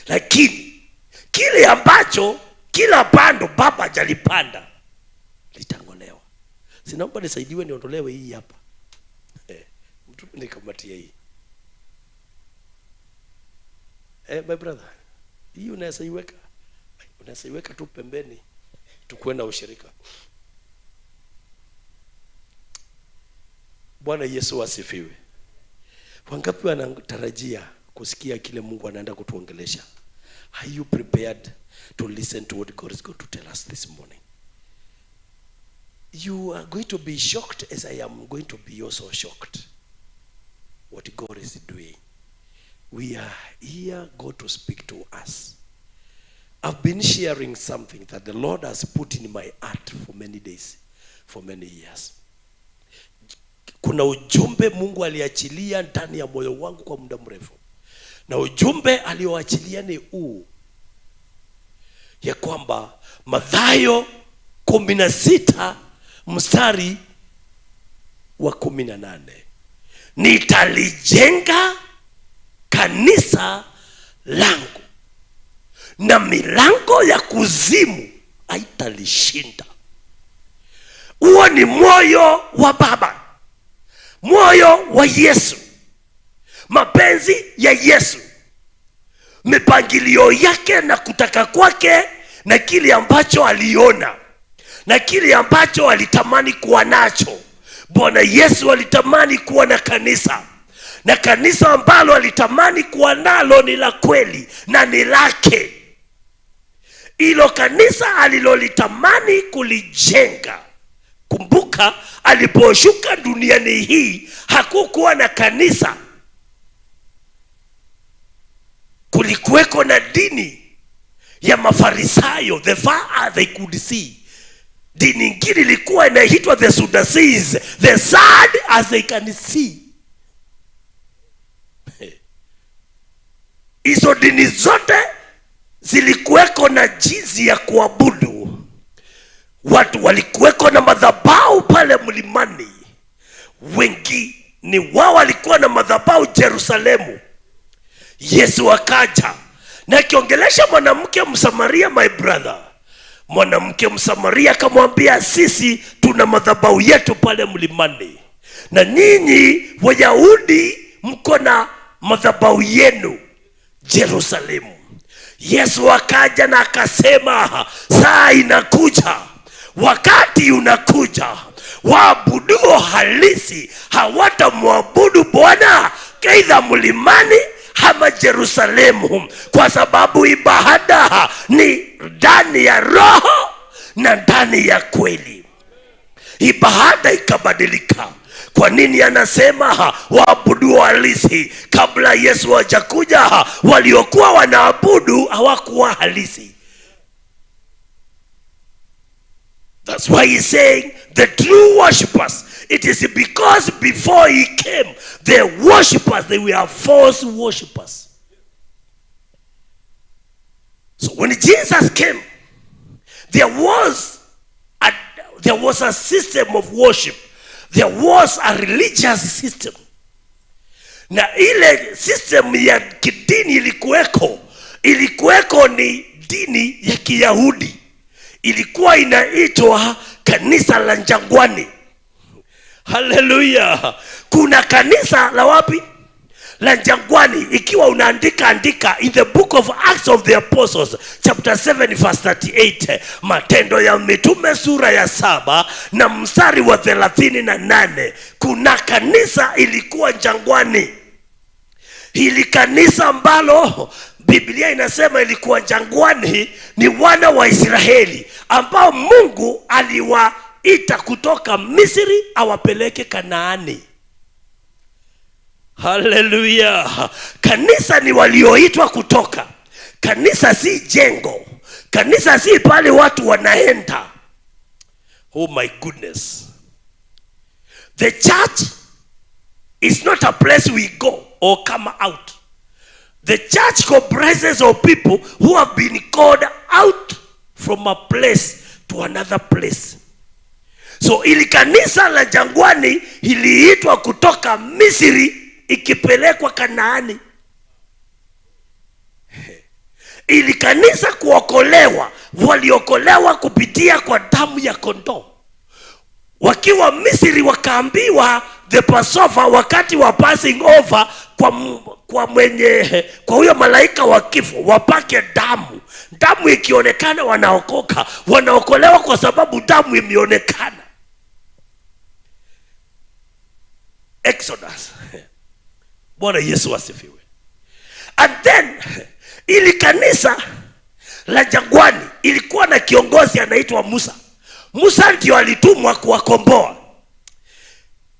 Lakini kile ambacho kila pando Baba hajalipanda litang'olewa. Si naomba nisaidiwe niondolewe hii hapa. Mtu nikamatie hii. My brother, hii unaweza iweka. Unaweza iweka tu pembeni tukuwe na ushirika. Bwana Yesu asifiwe. Wangapi wanatarajia kusikia kile Mungu anaenda kutuongelesha? Are you prepared to listen to what God is going to tell us this morning? You are going to be shocked as I am going to be also shocked what God is doing. We are here, God to speak to us. I've been sharing something that the Lord has put in my heart for many days, for many years. Kuna ujumbe Mungu aliachilia ndani ya moyo wangu kwa muda mrefu. Na ujumbe alioachilia ni huu, ya kwamba Mathayo 16 mstari wa 18, nitalijenga kanisa langu na milango ya kuzimu haitalishinda. Huo ni moyo wa Baba, moyo wa Yesu, mapenzi ya Yesu, mipangilio yake na kutaka kwake, na kile ambacho aliona na kile ambacho alitamani kuwa nacho. Bwana Yesu alitamani kuwa na kanisa, na kanisa ambalo alitamani kuwa nalo ni la kweli na ni lake. Ilo kanisa alilolitamani kulijenga. Kumbuka aliposhuka duniani hii hakukuwa na kanisa. Kulikuweko na dini ya Mafarisayo, the far they could see. Dini ingine ilikuwa inaitwa the Sadducees, the sad as they can see. Hizo dini zote zilikuweko na jinsi ya kuabudu. Watu walikuweko na madhabahu pale mlimani. Wengi ni wao walikuwa na madhabahu Yerusalemu. Yesu akaja na akiongelesha mwanamke Msamaria, my brother. Mwanamke Msamaria akamwambia, sisi tuna madhabahu yetu pale mlimani, na nyinyi Wayahudi mko na madhabahu yenu Yerusalemu. Yesu akaja na akasema, saa inakuja, wakati unakuja Waabuduo halisi hawatamwabudu Bwana aidha mlimani ama Jerusalemu, kwa sababu ibada ni ndani ya roho na ndani ya kweli. Ibada ikabadilika. Kwa nini anasema waabudu halisi? Kabla Yesu hajakuja, waliokuwa wanaabudu hawakuwa halisi. That's why he's saying the true worshippers. It is because before he came, the worshippers, they were false worshippers. So when Jesus came, there was a system of worship. There was a religious system. Na ile system ya kidini ilikuweko ni dini ya Kiyahudi. Ilikuwa inaitwa kanisa la jangwani. Hallelujah. Kuna kanisa la wapi? La jangwani. Ikiwa unaandika andika in the book of Acts of the Apostles chapter 7 verse 38, Matendo ya Mitume sura ya 7 na mstari wa 38, kuna kanisa ilikuwa jangwani. Hili kanisa ambalo Biblia inasema ilikuwa jangwani ni wana wa Israeli ambao Mungu aliwaita kutoka Misri awapeleke Kanaani. Hallelujah. Kanisa ni walioitwa kutoka. Kanisa si jengo. Kanisa si pale watu wanaenda. Oh my goodness. The church is not a place we go or come out. The church comprises of people who have been called out from a place to another place. So ili kanisa la jangwani iliitwa kutoka Misri ikipelekwa Kanaani. Ili kanisa kuokolewa, waliokolewa kupitia kwa damu ya kondoo. Wakiwa Misri wakaambiwa the Passover, wakati wa passing over kwa huyo malaika wa kifo wapake damu. Damu ikionekana wanaokoka, wanaokolewa kwa sababu damu imeonekana. Exodus. Bwana Yesu asifiwe. And then ili kanisa la jangwani ilikuwa na kiongozi anaitwa Musa. Musa ndio alitumwa kuwakomboa.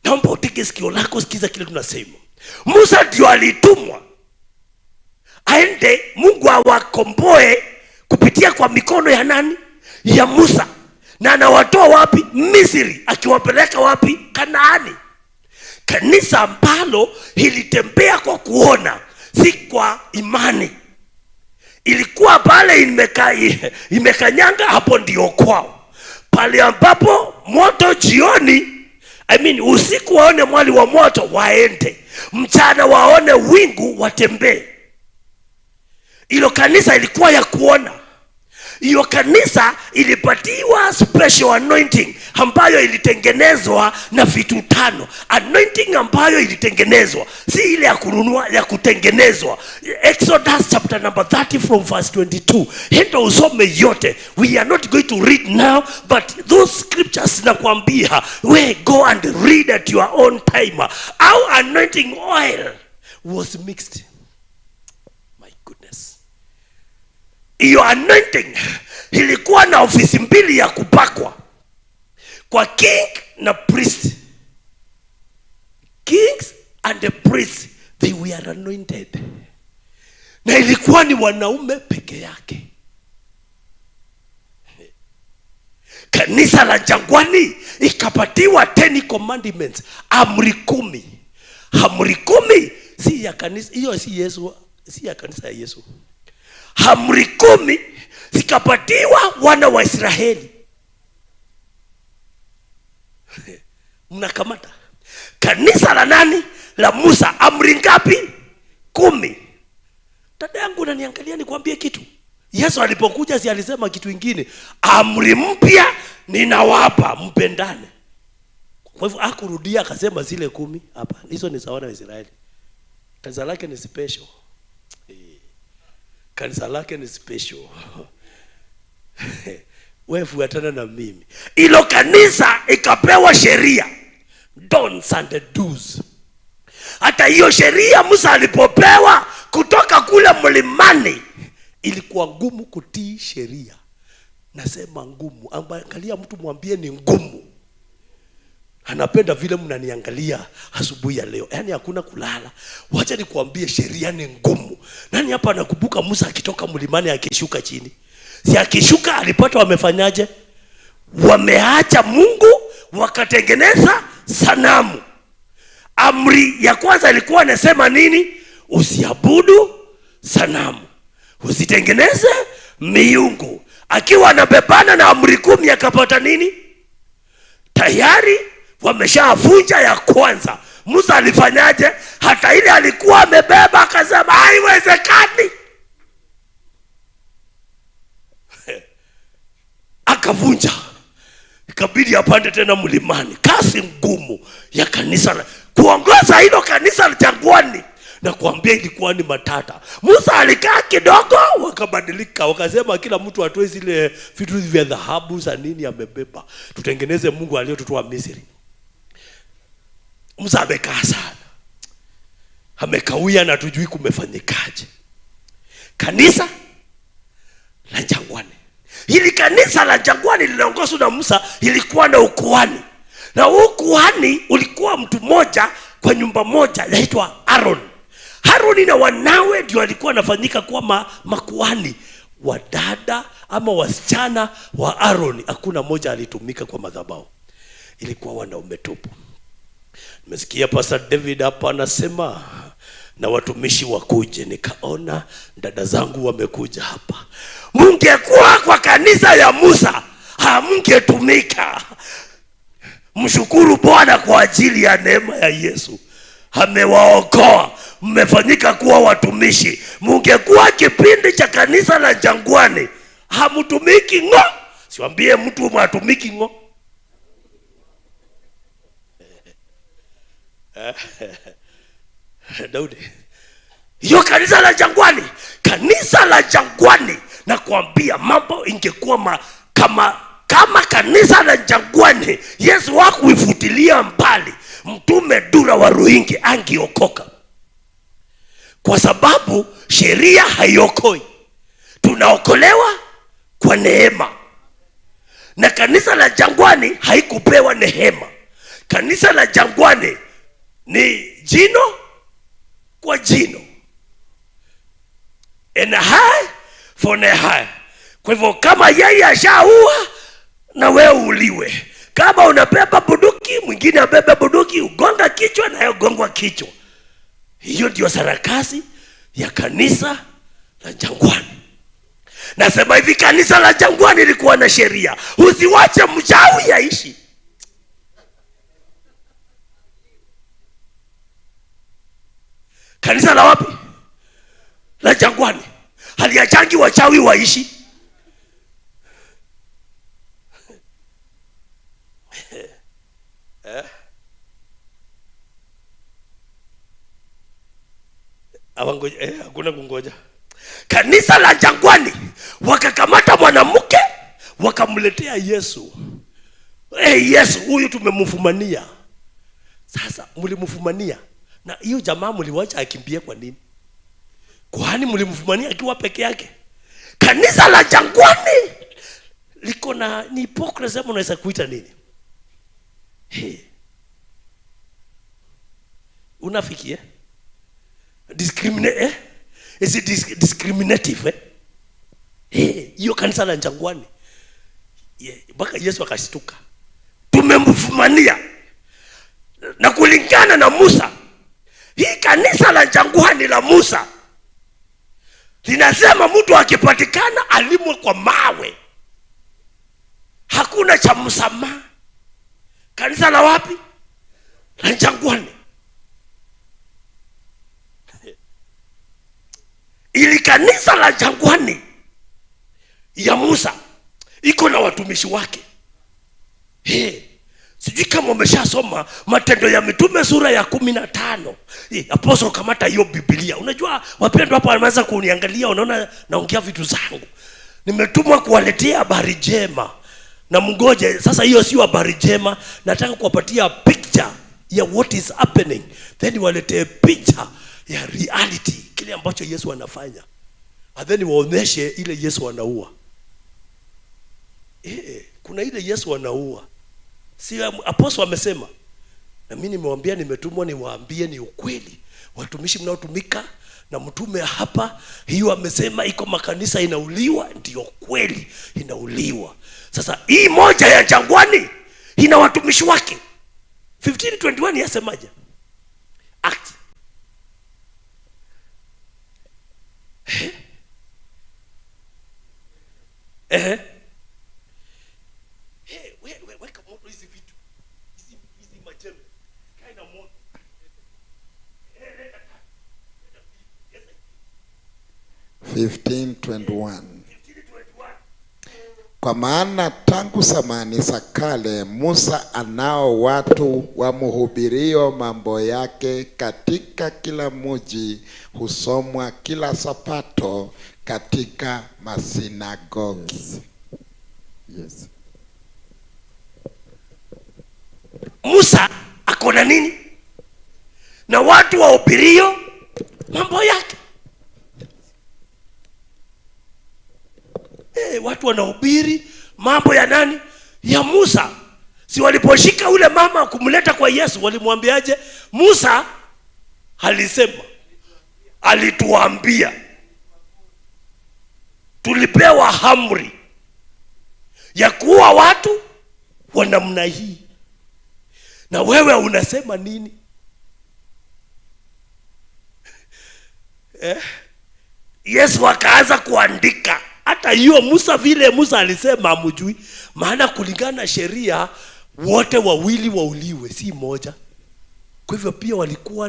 Naomba utege sikio lako, sikiza kile tunasema. Musa ndio alitumwa aende Mungu awakomboe kupitia kwa mikono ya nani? Ya Musa. Na anawatoa wapi? Misri, akiwapeleka wapi? Kanaani. Kanisa ambalo ilitembea kwa kuona, si kwa imani. Ilikuwa pale imekanyanga, hapo ndio kwao. Pale ambapo moto jioni, usiku waone mwali wa moto waende, mchana waone wingu watembee. Ilo kanisa ilikuwa ya kuona. Hiyo kanisa ilipatiwa special anointing ambayo ilitengenezwa na vitu 5. Anointing ambayo ilitengenezwa, si ile ya kununua, ya kutengenezwa. Exodus chapter number 30 from verse 22. Hendo usome yote. We are not going to read now, but those scriptures nakwambia, we go and read at your own time. Our anointing oil was mixed. My goodness. Hiyo anointing ilikuwa na ofisi mbili ya kupakwa, kwa king na priest. Kings and the priests, they were anointed. Na ilikuwa ni wanaume peke yake. Kanisa la jangwani ikapatiwa 10 commandments, amri 10. Amri 10 si ya kanisa, hiyo si Yesu, si ya kanisa ya Yesu. Amri 10 zikapatiwa wana wa Israeli. Mnakamata kanisa la nani? La Musa. Amri ngapi? 10. Dada yangu unaniangalia nikwambie kitu. Yesu alipokuja si alisema kitu kingine? Amri mpya ninawapa, mpendane. Kwa hivyo hakurudia akasema zile 10. Hapana, hizo ni za wana wa Israeli. Kanisa lake ni special. Kanisa lake ni special. Wewe fuatana na mimi. Ilo kanisa ikapewa sheria, don'ts and do's. Hata hiyo sheria Musa alipopewa kutoka kule mlimani, ilikuwa ngumu kutii sheria. Nasema ngumu. Angalia mtu mwambie ni ngumu. Anapenda vile mnaniangalia asubuhi ya leo. Yaani hakuna kulala. Wacha nikuambie sheria ni ngumu. Nani hapa anakumbuka Musa akitoka mlimani akishuka chini? Si akishuka alipata wamefanyaje? Wameacha Mungu wakatengeneza sanamu. Amri ya kwanza ilikuwa inasema nini? Usiabudu sanamu, usitengeneze miungu. Akiwa anabebana na amri 10 akapata nini? Tayari wameshavunja ya kwanza. Musa alifanyaje? Hata ile alikuwa amebeba akasema haiwezekani. Akavunja. Ikabidi apande tena mlimani. Kazi ngumu ya kanisa, kuongoza hilo kanisa la jangwani, na kuambia ilikuwa ni matata. Musa alikaa kidogo, wakabadilika, wakasema kila mtu atoe zile vitu vya dhahabu za nini amebeba, tutengeneze Mungu aliyotutoa Misri. Musa amekaa sana, amekawia na tujui kumefanyikaje. Kanisa la jangwani. Hili kanisa la jangwani liliongozwa na Musa, ilikuwa na ukuhani. Na ukuhani ulikuwa mtu mmoja kwa nyumba moja, yaitwa Aaron. Aaron na wanawe ndio walikuwa wanafanyika kuwa makuhani. Wadada ama wasichana wa Aaron, hakuna mmoja alitumika kwa madhabahu. Ilikuwa wanaume tupu. Nimesikia Pastor David hapa anasema na watumishi wakuje, nikaona dada zangu wamekuja hapa. Mungekuwa kwa kanisa ya Musa, hamngetumika. Mshukuru Bwana kwa ajili ya neema ya Yesu. Amewaokoa, mmefanyika kuwa watumishi. Mungekuwa kipindi cha kanisa la jangwani, hamtumiki ngo. Siwambie mtu mwatumiki ngo. Daudi. Hiyo kanisa la jangwani, kanisa la jangwani, na kuambia mambo ingekuwa kama kanisa la jangwani, Yesu hakuifutilia mbali. Mtume Dura wa Ruingi angeokoka. Kwa sababu sheria haiokoi. Tunaokolewa kwa neema. Na kanisa la jangwani haikupewa neema. Kanisa la jangwani ni jino kwa jino, and high for a high. Kwa hivyo kama yeye ashaua na wewe uliwe. Kama unabeba bunduki, mwingine abebe bunduki, ugonga kichwa na yeye ugongwa kichwa. Hiyo ndio sarakasi ya kanisa la jangwani. Nasema hivi, kanisa la jangwani lilikuwa na sheria. Usiwache mchawi aishi. Kanisa la wapi? La jangwani. Haliachangi wachawi waishi. Hakuna kungoja. Kanisa la jangwani wakakamata mwanamke wakamletea Yesu. Yesu huyu tumemfumania. Sasa mlimfumania. Na hiyo jamaa mliwacha akimbie kwa nini? Kwani mlimfumania akiwa peke yake? Kanisa la jangwani liko na ni hypocrisy, unaweza kuita nini? Hey. Unafiki eh? Discriminate eh? Is it discriminative eh? Hey, hiyo kanisa la jangwani. Mpaka Yesu akashtuka. Tumemfumania. Na kulingana na Musa, hii kanisa la jangwani la Musa linasema mtu akipatikana alimwe kwa mawe. Hakuna cha msamaha. Kanisa la wapi? La jangwani. Ili kanisa la jangwani ya Musa iko na watumishi wake. Hey, sijui kama umeshasoma Matendo ya Mitume sura ya 15. Apostle kamata hiyo Biblia. Unajua wapendwa hapa wameanza kuniangalia, unaona naongea vitu zangu. Nimetumwa kuwaletea habari njema. Na mngoje sasa, hiyo sio habari njema, nataka kuwapatia picture ya what is happening, then waletee picha ya reality, kile ambacho Yesu anafanya, and then waonyeshe ile Yesu anaua. Kuna ile Yesu anaua, si apostle amesema, na mimi nimewambia, nimetumwa niwaambie ni ukweli. Watumishi mnaotumika na mtume hapa, hiyo amesema iko makanisa inauliwa, ndio kweli inauliwa. Sasa hii moja ya jangwani ina watumishi wake. 1521 yasemaje? Act. Eh? Eh? Hey, weka moto hizi vitu. Hizi majembe. Kae na moto. Leta tatu. Leta mbili. Yes, 1521. 1521. Kwa maana tangu zamani za kale Musa anao watu wamhubirio mambo yake katika kila mji, husomwa kila Sabato katika masinagogi. Yes. Yes. Musa ako na nini? Na watu wahubirio mambo yake. Watu wanahubiri mambo ya nani? Ya Musa. Si waliposhika ule mama kumleta kwa Yesu, walimwambiaje? Musa alisema, alituambia, tulipewa amri ya kuua watu wa namna hii, na wewe unasema nini? Yesu akaanza kuandika. Hata hiyo Musa, vile Musa alisema hamjui, maana kulingana na sheria wote wawili wauliwe, si moja. Kwa hivyo pia walikuwa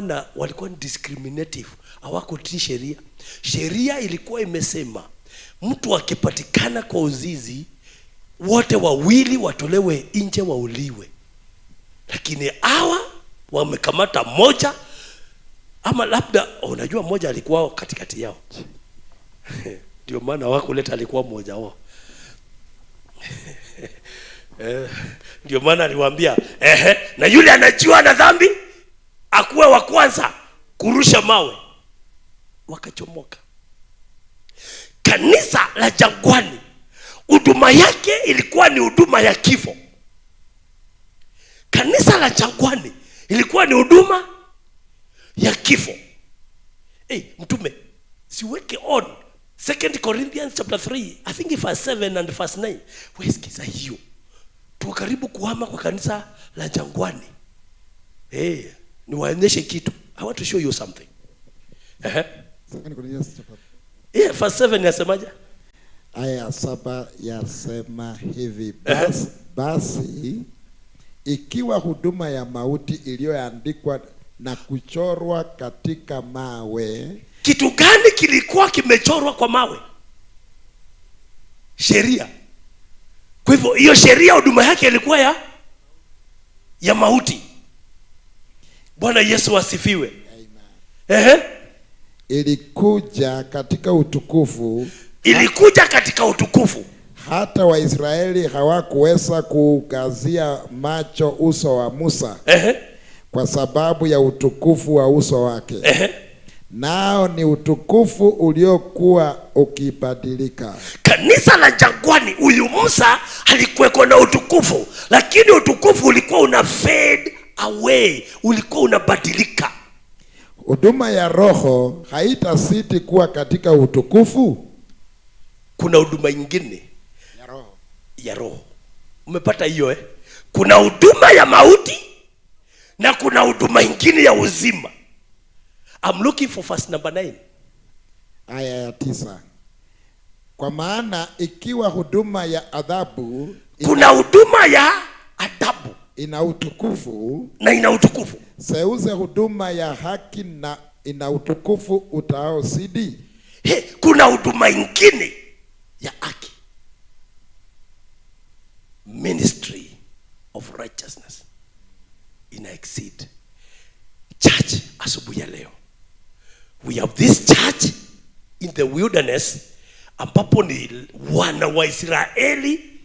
ni discriminative, hawakutii sheria. Sheria ilikuwa imesema mtu akipatikana kwa uzizi wote wawili watolewe nje wauliwe. Lakini hawa wamekamata moja, ama labda unajua moja alikuwa katikati yao. Ndio maana hawakuleta, alikuwa mmoja wao. Ndio maana aliwaambia, na yule anajua na dhambi akuwe wa kwanza kurusha mawe. Wakachomoka. Kanisa la jangwani huduma yake ilikuwa ni huduma ya kifo. Kanisa la jangwani ilikuwa ni huduma ya kifo. Mtume, siweke on 2 Corinthians chapter 3, I think verse 7 and verse 9. Wewe sikiza hiyo. Tuko karibu kuhama kwa kanisa la jangwani. Niwaonyeshe kitu. I want to show you something. 2 Corinthians chapter Yeah, verse 7 yasemaje? Aya ya 7 yasema hivi, basi ikiwa huduma ya mauti iliyoandikwa na kuchorwa katika mawe. Kitu gani kilikuwa kimechorwa kwa mawe? Sheria. Kwa hivyo hiyo sheria huduma yake ilikuwa ya mauti. Bwana Yesu asifiwe. Amen. Ilikuja katika utukufu. Ilikuja katika utukufu. Hata Waisraeli hawakuweza kuukazia macho uso wa Musa. Kwa sababu ya utukufu wa uso wake. Nao ni utukufu uliokuwa ukibadilika. Kanisa la jangwani, huyu Musa alikuweko na utukufu, lakini utukufu ulikuwa una fade away, ulikuwa unabadilika. Huduma ya Roho haitasiti kuwa katika utukufu. Kuna huduma nyingine ya Roho. Ya Roho. Umepata hiyo eh? Kuna huduma ya mauti na kuna huduma nyingine ya uzima. I'm looking for verse number 9. Aya ya 9. Kwa maana ikiwa huduma ya adhabu, kuna huduma ya adhabu ina utukufu, na ina utukufu, seuze huduma ya haki na ina utukufu utaozidi. Kuna huduma nyingine ya haki, ministry of righteousness, ina exceed. Church asubuhi ya leo, we have this church in the wilderness ambapo ni wana wa Israeli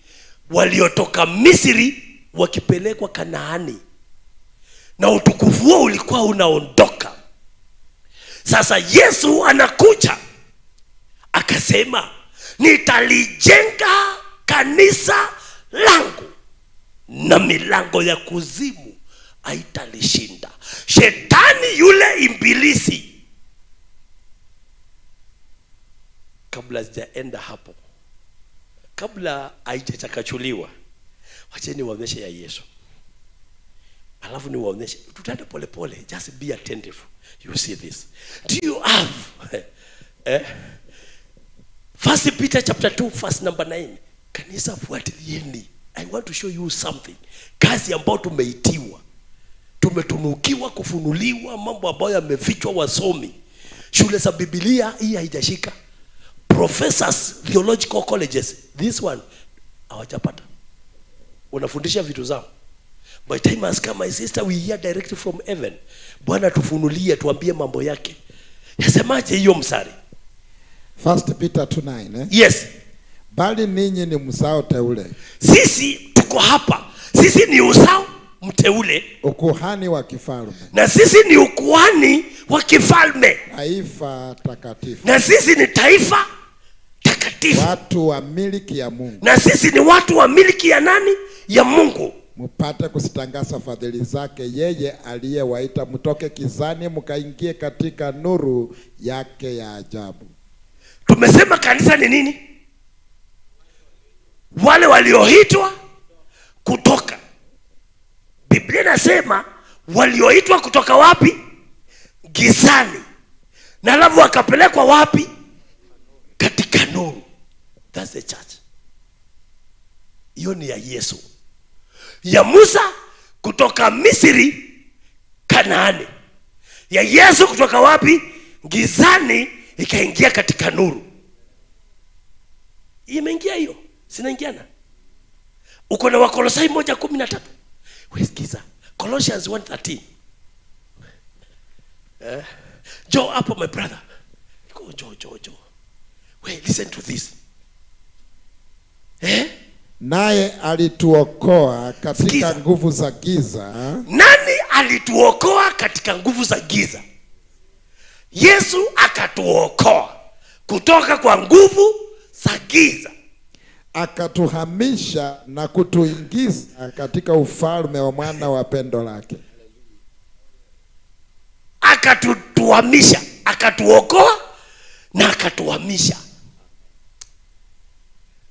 waliotoka Misri wakipelekwa Kanaani, na utukufu huo ulikuwa unaondoka. Sasa Yesu anakuja akasema, nitalijenga kanisa langu na milango ya kuzimu haitalishinda. Shetani yule ibilisi, kabla sijaenda hapo, kabla haijachakachuliwa, wacheni waonyeshe ya Yesu, alafu niwaonyeshe. Tutaenda pole pole, just be attentive, you see this. Do you have First Peter chapter 2 verse number 9? Kanisa, fuatilieni. I want to show you something. Kazi ambayo tumeitiwa, tumetunukiwa kufunuliwa mambo ambayo yamefichwa wasomi. Shule za Biblia hii haijashika. Professors, theological colleges, this one hawajapata. Wanafundisha vitu zao. By time has come, my sister, we hear directly from heaven. Bwana tufunulie, tuambie mambo yake. Yasemaje hiyo msari? First Peter 2:9, eh? Yes. Bali ninyi ni mzao teule, Sisi tuko hapa. Sisi ni uzao mteule, ukuhani wa kifalme, na sisi ni ukuhani wa kifalme, taifa takatifu, na sisi ni taifa takatifu, watu wa miliki ya Mungu, na sisi ni watu wa miliki ya nani? Ya Mungu, mupate kuzitangaza fadhili zake yeye aliyewaita mtoke kizani mkaingie katika nuru yake ya ajabu. Tumesema kanisa ni nini? Wale walioitwa kutoka. Biblia inasema walioitwa kutoka wapi? Gizani. Na alafu wakapelekwa wapi? Katika nuru. That's the church. Hiyo ni ya Yesu. Ya Musa kutoka Misri Kanaani. Ya Yesu kutoka wapi? Gizani ikaingia katika nuru. Imeingia hiyo? Sinaingiana. Uko na Wakolosai 1:13. Wewe sikiza. Colossians 1:13. Joe hapo, my brother. Go, Joe, Joe, Joe. Wait, listen to this. Naye alituokoa katika Sikiza. nguvu za giza. Nani alituokoa katika nguvu za giza? Yesu akatuokoa kutoka kwa nguvu za giza, akatuhamisha na kutuingiza katika ufalme wa mwana wa pendo lake. Akatuhamisha, akatuokoa na akatuhamisha.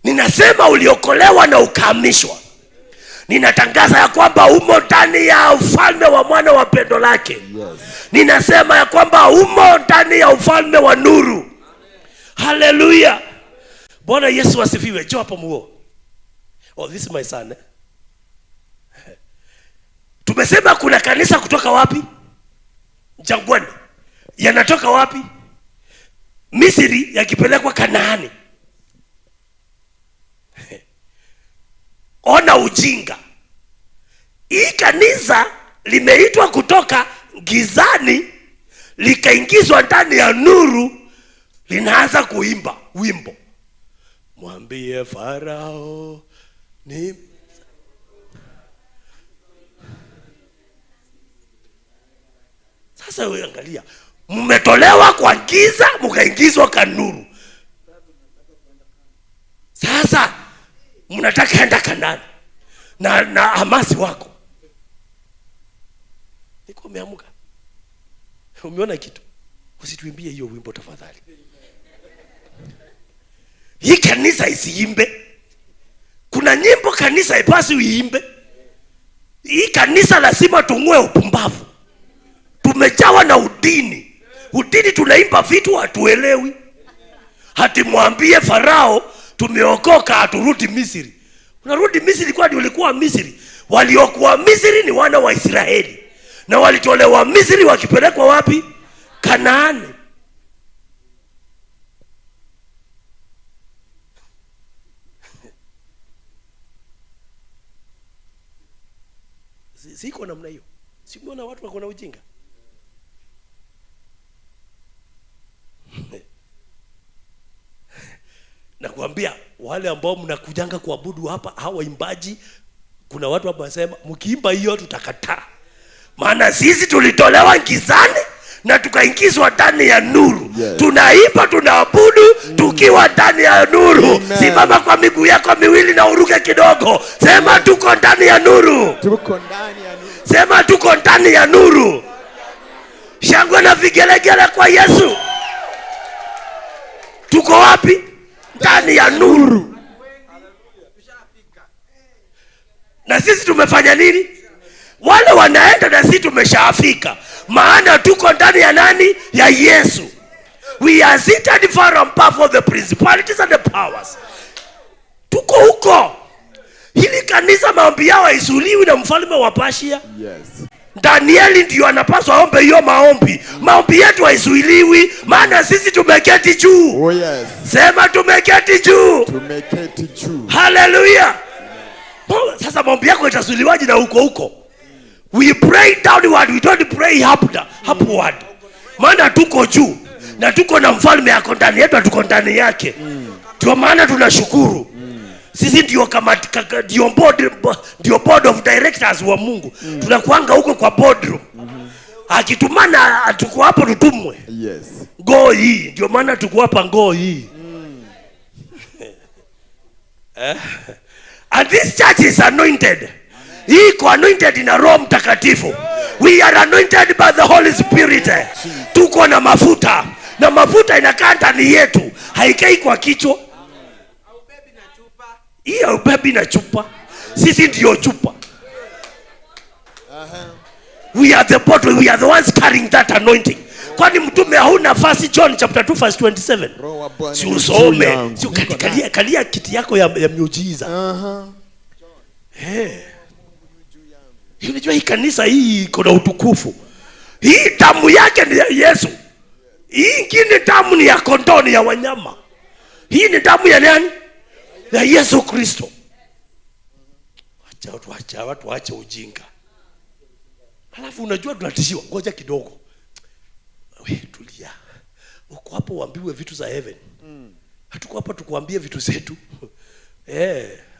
Ninasema uliokolewa na ukahamishwa. Ninatangaza ya kwamba umo ndani ya ufalme wa mwana wa pendo lake. Yes. Ninasema ya kwamba umo ndani ya ufalme wa nuru. Hallelujah. Bwana Yesu asifiwe. Njoo hapo muo. Oh, this is my son. Tumesema kuna kanisa kutoka wapi? Jangwani. Yanatoka wapi? Misri yakipelekwa Kanaani. Ona ujinga. Hii kanisa limeitwa kutoka gizani likaingizwa ndani ya nuru, linaanza kuimba wimbo. Mwambie Farao ni Sasa wewe angalia, mmetolewa kwa giza mkaingizwa kwa nuru. Sasa mnataka enda Kanaani na hamasi wako. Niko umeamka. Umeona kitu? Usituimbie hiyo wimbo tafadhali. Hii kanisa isiimbe. Kuna nyimbo kanisa ipasi uimbe. Hii kanisa lazima tung'oe upumbavu. Tumejawa na udini. Udini tunaimba vitu hatuelewi. Hatimwambie Farao tumeokoka haturudi Misri. Unarudi Misri kwani ulikuwa Misri? Waliokuwa Misri ni wana wa Israeli. Na walitolewa Misri wakipelekwa wapi? Kanaani. Siko namna hiyo. Simuona watu wako na ujinga. Nakwambia wale ambao mnakujanga kuabudu hapa, hawa waimbaji, kuna watu hapa wanasema mkiimba hiyo tutakataa, maana sisi tulitolewa gizani na tukaingizwa ndani ya nuru. Yes. Tunaimba, tunaabudu tukiwa ndani ya nuru. Amen. Simama kwa miguu yako miwili na uruke kidogo, sema tuko ndani ya nuru. Tuko ndani ya nuru. Sema tuko ndani ya nuru. Shangwe na vigelegele kwa Yesu. Tuko wapi? Ndani ya nuru. Na sisi tumefanya nini? Wale wanaenda na sisi tumeshafika, maana tuko ndani ya nani? Ya Yesu. We are seated far above all the principalities and the powers. Tuko huko. Hili kanisa maombi yao haisuliwi na mfalme wa Persia. Yes. Danieli ndio anapaswa aombe hiyo maombi. Maombi yetu haisuiliwi, maana sisi tumeketi juu. Oh yes. Sema tumeketi juu. Tumeketi juu. Haleluya. Sasa maombi yako itazuiliwaje na huko huko? We pray downward, we don't pray upward. Maana tuko juu na tuko na mfalme ako ndani yetu, tuko ndani yake. Ndio maana tunashukuru. Sisi ndio kama ndio board of directors wa Mungu. Tunakuanga huko kwa boardroom. Akitumana tuko hapo tutumwe. Yes. Ngoo hii, ndio maana tuko hapa ngoo hii. And this church is anointed. Hii iko anointed na Roho Mtakatifu. We are anointed by the Holy Spirit. Tuko na mafuta, na mafuta inakaa ndani yetu, haikai kwa kichwa. Hii haubebi na chupa. Sisi ndio chupa. We are the bottle, we are the ones carrying that anointing. Kwani mtume hauna nafasi? John chapter 2 verse 27. Roho wa Bwana Si ni juu usome, yangu. si kalia kiti yako ya miujiza. Unajua hii kanisa hii iko na utukufu. Hii damu yake ni ya Yesu. Hii ingine damu ni ya kondoo, ni ya wanyama. Hii ni damu ya nani? Ya Yesu Kristo. Acha watu, acha watu waache ujinga. Alafu unajua tunatishiwa, ngoja kidogo. We, tulia. Uko hapo uambiwe vitu za heaven. Hatuko hapa tukuambie vitu zetu.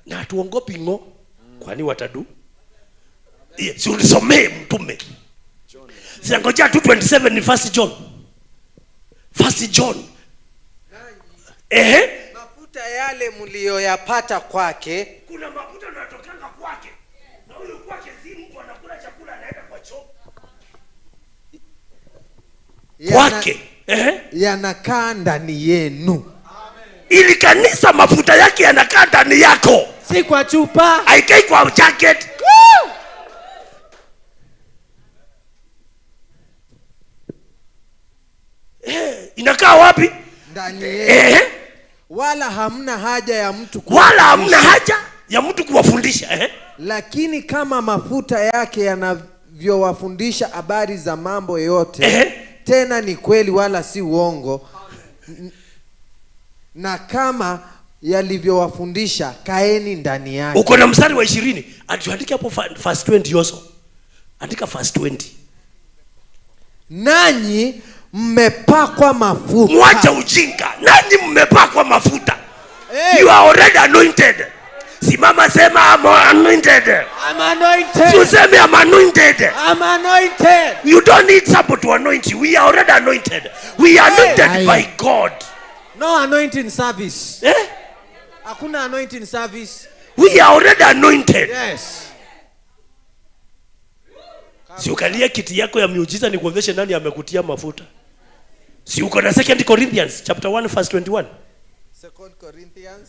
Na hatuongopi ngo. Kwani watadu? Si unisomee mtume. Sinangojea 2:27 ni First John. First John. Mafuta yale mlioyapata kwake. Kuna mafuta yanatokanga kwake. Na huyu kwake si mtu anakula chakula anaenda kwa choo. Kwake. Yanakaa ndani yenu. Ili kanisa mafuta yake yanakaa ndani yako. Si kwa chupa. Haikai kwa jacket. Woo! Inakaa wapi? Ndani yenu. Wala hamna haja ya mtu kuwafundisha. Wala hamna haja ya mtu kuwafundisha. Lakini kama mafuta yake yanavyowafundisha habari za mambo yote, tena ni kweli wala si uongo, na kama yalivyowafundisha, kaeni ndani yake. Uko na mstari wa 20. Andika hapo verse 20 also. Andika verse 20. Nanyi mmepakwa mafuta. Mwacha ujinga. Nanyi mmepakwa mafuta. Hey. You are already anointed. Simama sema I'm anointed. I'm anointed. Useme I'm anointed. I'm anointed. You don't need somebody to anoint you. We are already anointed. We are anointed Hey. by God. No anointing service. Hakuna anointing service. We are already anointed. Yes. Si ukalie kiti yako ya miujiza nikuonyeshe nani amekutia mafuta. Si uko na 2 Corinthians chapter 1 verse 21. 2 Corinthians.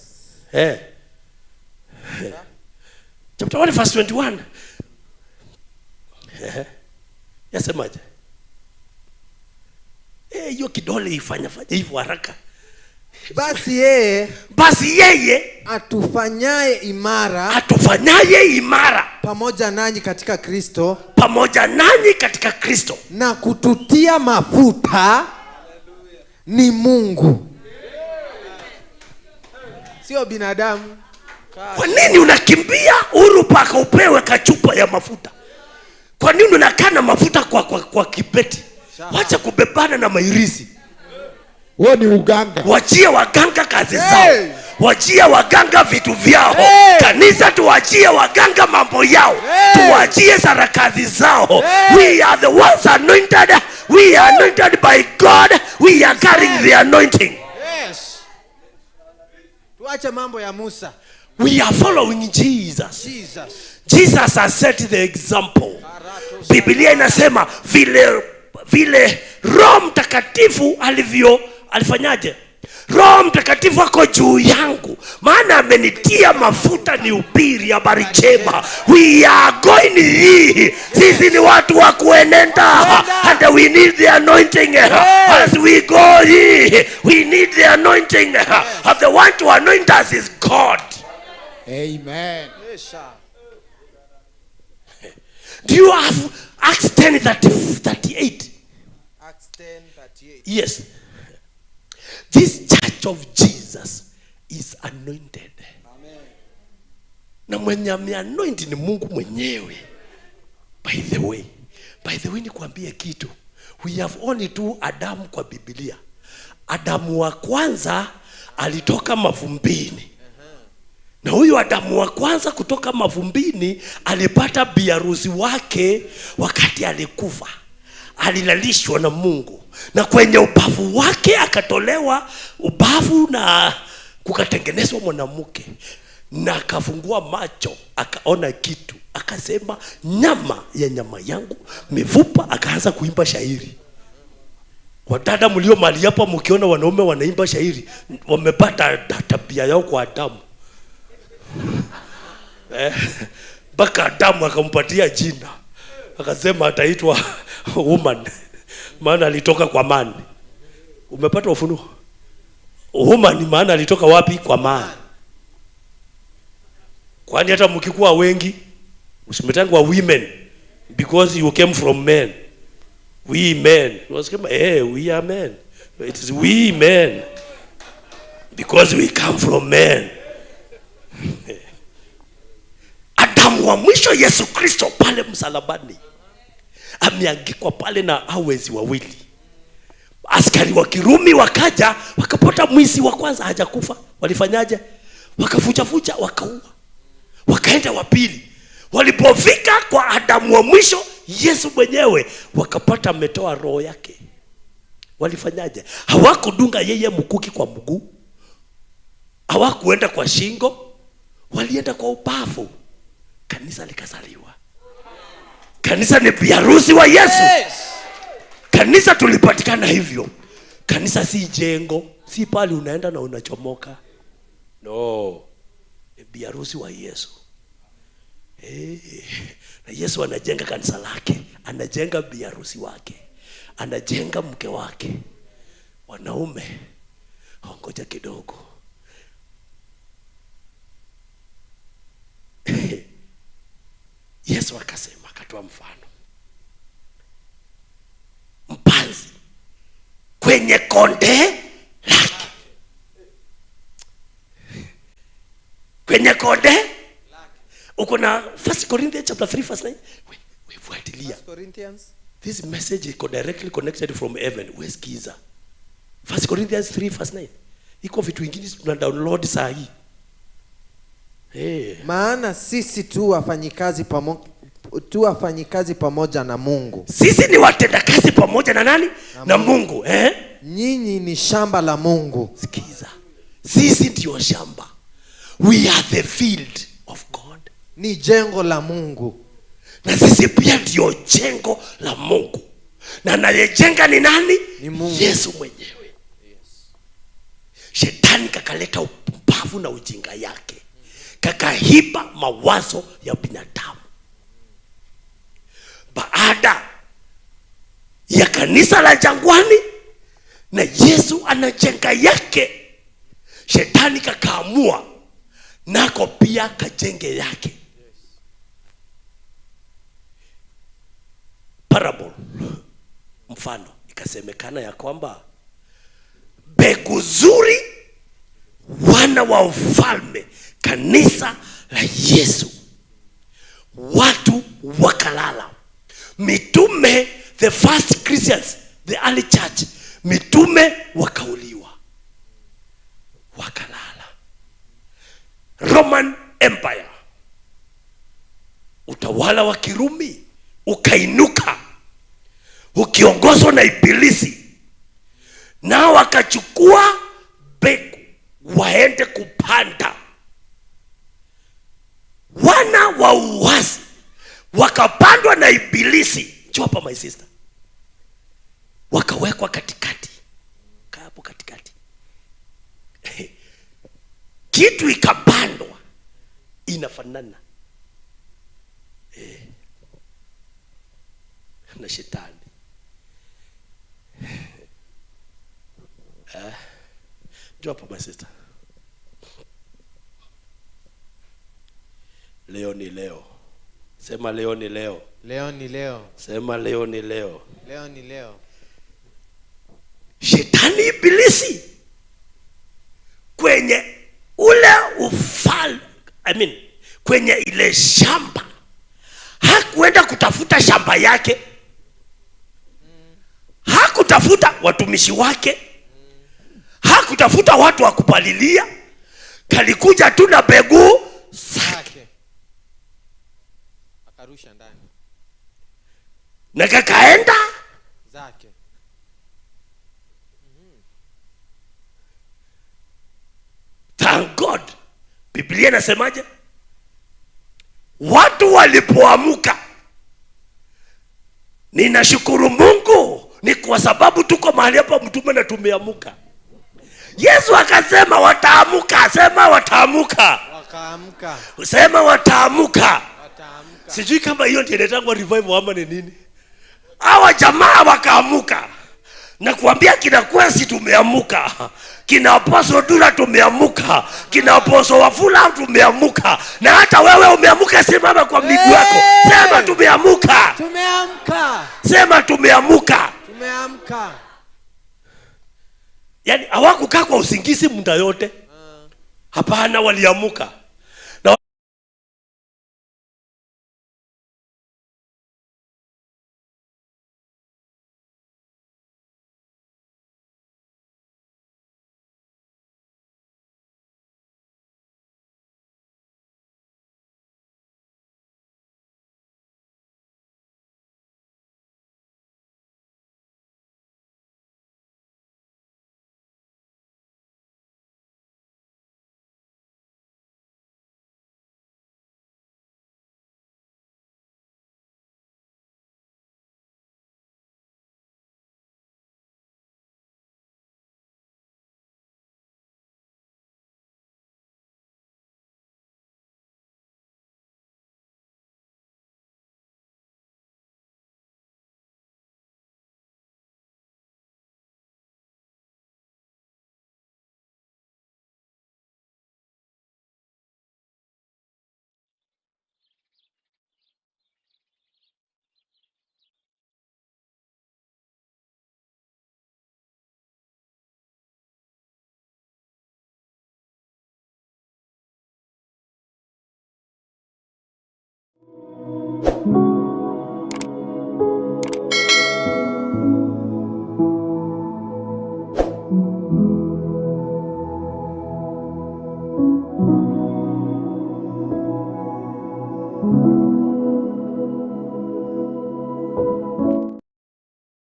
Chapter 1 verse 21. Yasemaje? Hiyo kidole ifanya fanya hivyo haraka. Basi yeye Basi yeye atufanyaye imara, atufanyaye imara pamoja nanyi katika Kristo, pamoja nanyi katika Kristo, na kututia mafuta ni Mungu, sio binadamu. Kwa nini unakimbia huru paka upewe kachupa ya mafuta? Kwa nini unakaa na mafuta kwa kibeti? Wacha kubebana na mairizi. Huo ni uganga. Wachie waganga kazi zao. Hey. Wachie waganga vitu vyao. Hey. Kanisa tuwachie waganga mambo yao. Hey. Tuwachie sarakazi zao. Hey. We are the ones anointed. We are anointed by God. We are carrying the anointing. Yes. Tuache mambo ya Musa. We are following Jesus. Jesus. Jesus has set the example. Biblia inasema vile vile Roho Mtakatifu alivyo, alifanyaje? Roho Mtakatifu ako juu yangu, maana amenitia mafuta nihubiri habari njema. We are going ye. Sisi ni watu wa kuenenda, and we need the anointing as we go ye. We need the anointing. And the one to anoint us is God. Amen. Esha. Do you have Acts 10 38? Acts 10:38. Yes. This church of Jesus is anointed. Na mwenye ameanoint ni Mungu mwenyewe. By the way nikwambie kitu. We have only two Adamu kwa Biblia. Adamu wa kwanza alitoka mavumbini. Na huyu Adamu wa kwanza kutoka mavumbini alipata biharusi wake wakati alikufa. Alilalishwa na Mungu, na kwenye ubavu wake akatolewa ubavu na kukatengenezwa mwanamke, na akafungua macho akaona kitu, akasema, "Nyama ya nyama yangu, mifupa." Akaanza kuimba shairi. Wadada mlio mahali hapa, mkiona wanaume wanaimba shairi, wamepata tabia yao kwa Adamu. Mpaka Adamu akampatia jina, akasema ataitwa woman, maana alitoka kwa man. Umepata ufunuo? Woman maana alitoka wapi? Kwa man. Kwani hata mkikuwa wengi usimetangwa women because you came from men. We men. Unasema, we are men. It is we men because we come from men. Adamu wa mwisho Yesu Kristo pale msalabani ameangikwa pale na hawezi wawili. Askari wa Kirumi wakaja wakapata mwizi wa kwanza hajakufa. Walifanyaje? Wakafuchafucha, wakaua, wakaenda wa pili. Walipofika kwa Adamu wa mwisho Yesu mwenyewe, wakapata ametoa roho yake. Walifanyaje? Hawakudunga yeye mkuki kwa mguu, hawakuenda kwa shingo, walienda kwa ubavu. Kanisa likazaliwa. Kanisa ni biharusi wa Yesu. Yes. Kanisa tulipatikana hivyo. Kanisa si jengo, si pale unaenda na unachomoka. No, ni biharusi wa Yesu. Na Yesu anajenga kanisa lake, anajenga biharusi wake, anajenga mke wake. Wanaume, ngoja kidogo. Yesu akasema, akatoa mfano. Mpanzi kwenye konde lake, kwenye konde uko na 1 Corinthians chapter 3 verse 9. We fuatilia. First Corinthians. This message iko directly connected from heaven. We sikiza. 1 Corinthians 3 verse 9. Iko vitu vingine tuna download saa hii. Hey. Maana sisi tu wafanyikazi pamoja na Mungu. Sisi ni watendakazi pamoja na nani? Na Mungu. Eh? Nyinyi ni shamba la Mungu. Sikiza. Sisi ndio shamba. We are the field of God. Ni jengo la Mungu. Na sisi pia ndio jengo la Mungu. Na anayejenga ni nani? Ni Mungu. Yesu mwenyewe. Shetani kakaleta upumbavu na ujinga yake, kakaiba mawazo ya binadamu. Baada ya kanisa la jangwani na Yesu anajenga yake, shetani kakaamua nako pia kajenge yake. Parable, mfano, ikasemekana ya kwamba mbegu zuri, wana wa ufalme, kanisa la Yesu, watu wakalala. Mitume, the first Christians, the early church, Mitume wakauliwa, wakalala. Roman Empire, utawala wa Kirumi ukainuka ukiongozwa na Ibilisi, nao wakachukua mbegu waende kupanda. Wana wa uasi wakapandwa na Ibilisi. Njoo hapa my sister. Wakawekwa katikati, kaa hapo katikati. Kitu ikapandwa inafanana na shetani. Njoo hapa my sister. Leo ni leo. Sema leo ni leo. Leo ni leo. Sema leo ni leo. Leo ni leo. Shetani Ibilisi kwenye ule ufalme, kwenye ile shamba, hakuenda kutafuta shamba yake, hakutafuta watumishi wake, hakutafuta watu wa kupalilia. Kalikuja tu na mbegu zake akarusha ndani na kakaenda zake. Thank God. Biblia inasemaje? Watu walipoamuka. Ninashukuru Mungu ni kwa sababu tuko mahali hapa mtume na tumeamuka. Yesu akasema wataamuka. Sema wataamuka. Wakaamka. Sema wataamuka. Wataamka. Sijui kama hiyo ndio inaitwa revival ama ni nini. Hawa jamaa wakaamuka. Na kuambia kina Kwesi tumeamuka, kina Apostle Dura tumeamuka, kina Apostle Wafula tumeamuka, na hata wewe umeamuka. Simama kwa miguu yako. Sema tumeamuka. Tumeamka. Sema tumeamuka. Tumeamka. Yaani hawakukaa kwa usingizi muda yote. Hapana, waliamuka.